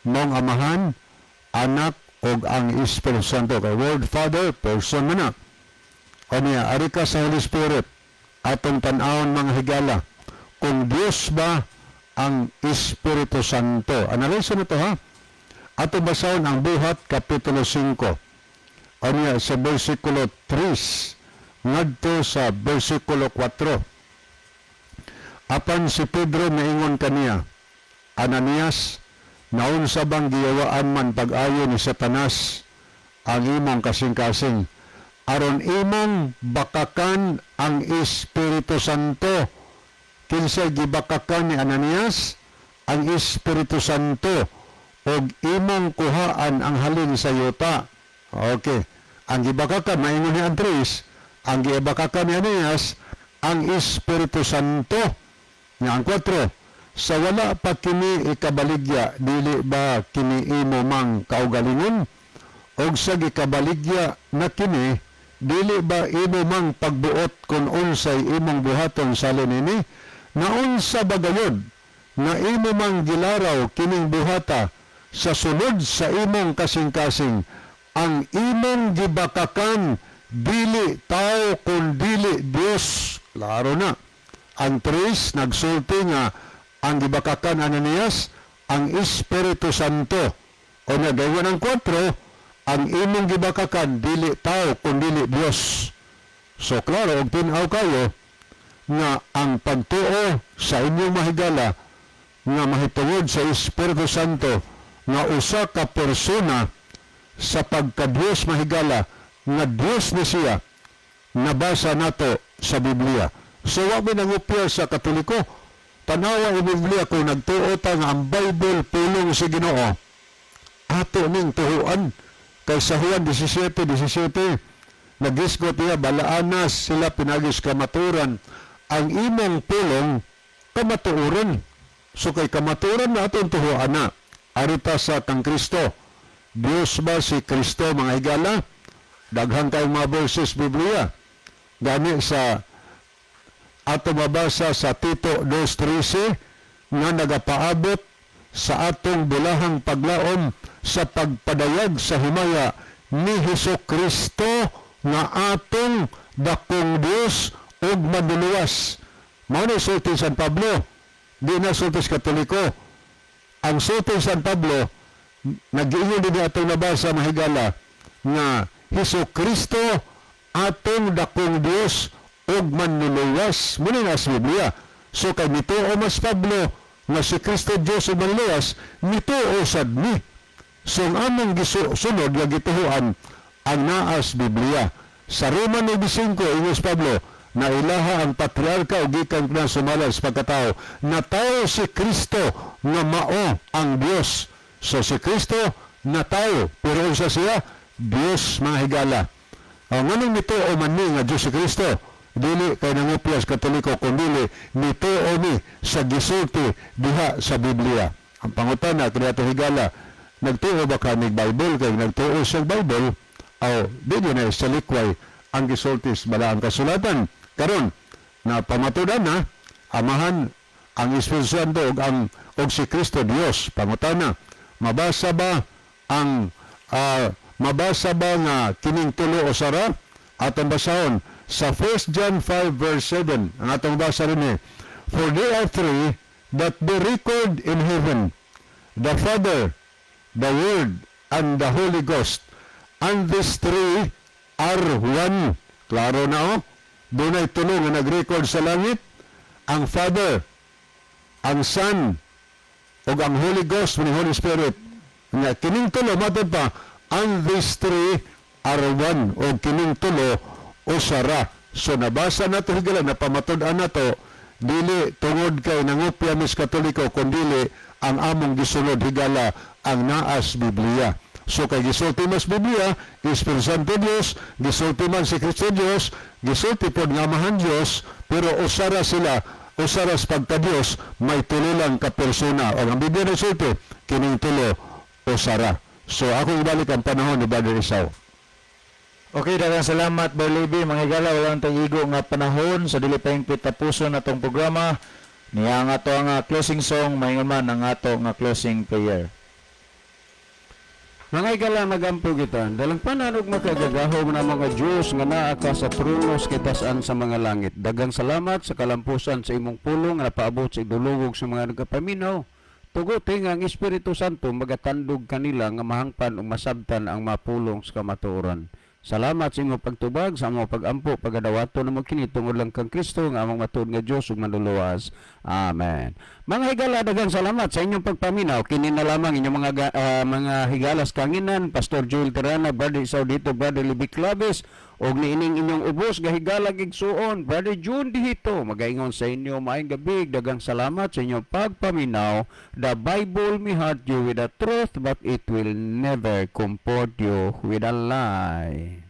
mong Amahan, Anak ug ang Espiritu Santo. Kay word Father, person man na. O niya, ari ka sa Holy Spirit, atong tan-awon, mga higala, kung Diyos ba ang Espiritu Santo. Analyse na to ha. Ato basahon ang Buhat Kapitulo 5. Anya sa versikulo 3 ngadto sa versikulo 4. Apan si Pedro naingon kaniya, "Ananias, naunsa bang giyawaan man pag-ayo ni Satanas ang imong kasing-kasing aron imong bakakan ang Espiritu Santo?" Kinsay gibakakan ni Ananias? Ang Espiritu Santo, og imong kuhaan ang halin sa yuta. Okay. Ang gibakakan, maingon ni Andres, ang gibakakan ni Ananias, ang Espiritu Santo. Nga ang 4, "Sa wala pa kini ikabaligya, dili ba kini imo mang kaugalingon?" Og sa gikabaligya na kini, dili ba imo mang pagbuot kung unsay imong buhaton salin ini? Naunsa ba gayod nga imo mang gilaraw kining buhata sa sulod sa imong kasing-kasing? Ang imong gibakakan dili tao kun dili Dios. Klaro na. Ang tres nagsulti nga ang gibakakan Ananias ang Espiritu Santo. O nagawa ng kwatro, ang imong gibakakan dili tao kun dili Dios. So klaro og tin-aw kayo nga ang pagtuo sa inyong mahigala nga mahitungod sa Espiritu Santo nga usa ka persona sa pagka-Dios, mahigala, nga Dios ni siya, nabasa nato sa Biblia. So wa mi nangupya sa Katoliko. Tanawa ang Biblia. Kung nagtuo ta nga ang Bible pulong sa Ginoo, ato ning tuhuan. Kay sa Juan 17:17, nagisgot niya, balaanas sila pinagis kamaturan. Ang imong pulong kamatuoran. So kay kamatuoran na, atong tuhuan na. Arita sa kang Kristo. Diyos ba si Kristo, mga higala? Daghan kayong mga verses Biblia. Gani sa ato mabasa sa Tito 2.13 nga nagapaabot sa atong bulahang paglaom sa pagpadayag sa himaya ni Hesus Kristo nga atong dakong Dios ug manluluwas. Mao ni sulti San Pablo, di na sulti sa Katoliko. Ang sulti San Pablo, nag-iingon din atong nabasa, mahigala, nga Hesus Kristo atong dakong Dios ug manluluwas. Muna na sa Biblia. So kay nituo mas Pablo nga si Kristo Dios ug manluluwas, nituo sad mi. So ang among gisunod nga gituhuan ang naas Biblia. Sa Roma 9.5, ingos Pablo, na ilaha ang patriarka o gikan na sumala sa pagkatao. Natawo si Kristo nga mao ang Dios. So si Kristo natawo, pero unsa siya? Dios, mga higala. Ang nganong nituo man ni nga Diyos si Kristo? Dili kay nangupya sa Katoliko, kundili nituo ni sa gisulti diha sa Biblia. Ang pangutana kaniadto, higala, nagtuo ba ka nig Bible? Kay nagtuo sa Bible, aw di na sa likway ang gisulti sa balaang kasulatan. Karon, na pamatudan na, Amahan, ang Espiritu Santo ug ang og si Kristo Dios. Pangutana, mabasa ba nga kining tulo usa ra? Atong basahon sa 1 John 5 verse 7. Ang atong basa rin eh. "For there are three that bear record in heaven, the Father, the Word, and the Holy Ghost. And these three are one." Klaro na, oh. Dunay tulo nga nag-record sa langit. Ang Father, ang Son, ug ang Holy Ghost, ni Holy Spirit. Nga kining tulo, matod pa, "And these three are one." O kining tulo, usa ra. So nabasa nato, higala, napamatud-an nato, dili tungod kay nangupya mis Katoliko, kundili ang among gisunod, higala, ang naas Biblia. So kay gisulti mas Biblia, Espiritu Santo Dios, gisulti man si Kristo Dios, gisulti pod nga Amahan Dios, pero usara sila, usara sa pagka-Dios, may tulo lang ka persona. O ang Biblia nagsulti, kining tulo, usara. So ako ibalik ang panahon ni Brother Isao. Okay, daghang salamat, Barleby. Mga higala, wala nang igo nga panahon sa dili pa hingpit tapuson atong programa. Niya ang ato ang closing song, maingon man ang ato nga closing prayer. Mga higala, magampo kita. Dalangpanan ug makagagahom na mga Diyos nga naa ka sa trono sa kitasan sa mga langit. Daghang salamat sa kalampusan sa imong pulong nga napaabot sa idulungog sa mga nagapaminaw. Tuguti nga ang Espiritu Santo magatandog kanila nga mahangpan ug masabtan ang mapulong sa kamatuoran. Salamat sa imong pagtubag sa among pagampo, pagadawato namo kini tungod lang kang Kristo nga among matuod nga Dios ug manluluwas. Amen. Mga higala, daghang salamat sa inyong pagpaminaw. Kini na lamang inyong mga higalas kanginan, Pastor Joel Terana, Brother Isao dito, Brother Libby Claves, ug niining inyong ubos gahigala gigsuon, Brother June Dihito. Magaingon sa inyo, maayong gabi, daghang salamat sa inyong pagpaminaw. The Bible may hurt you with the truth, but it will never comfort you with a lie.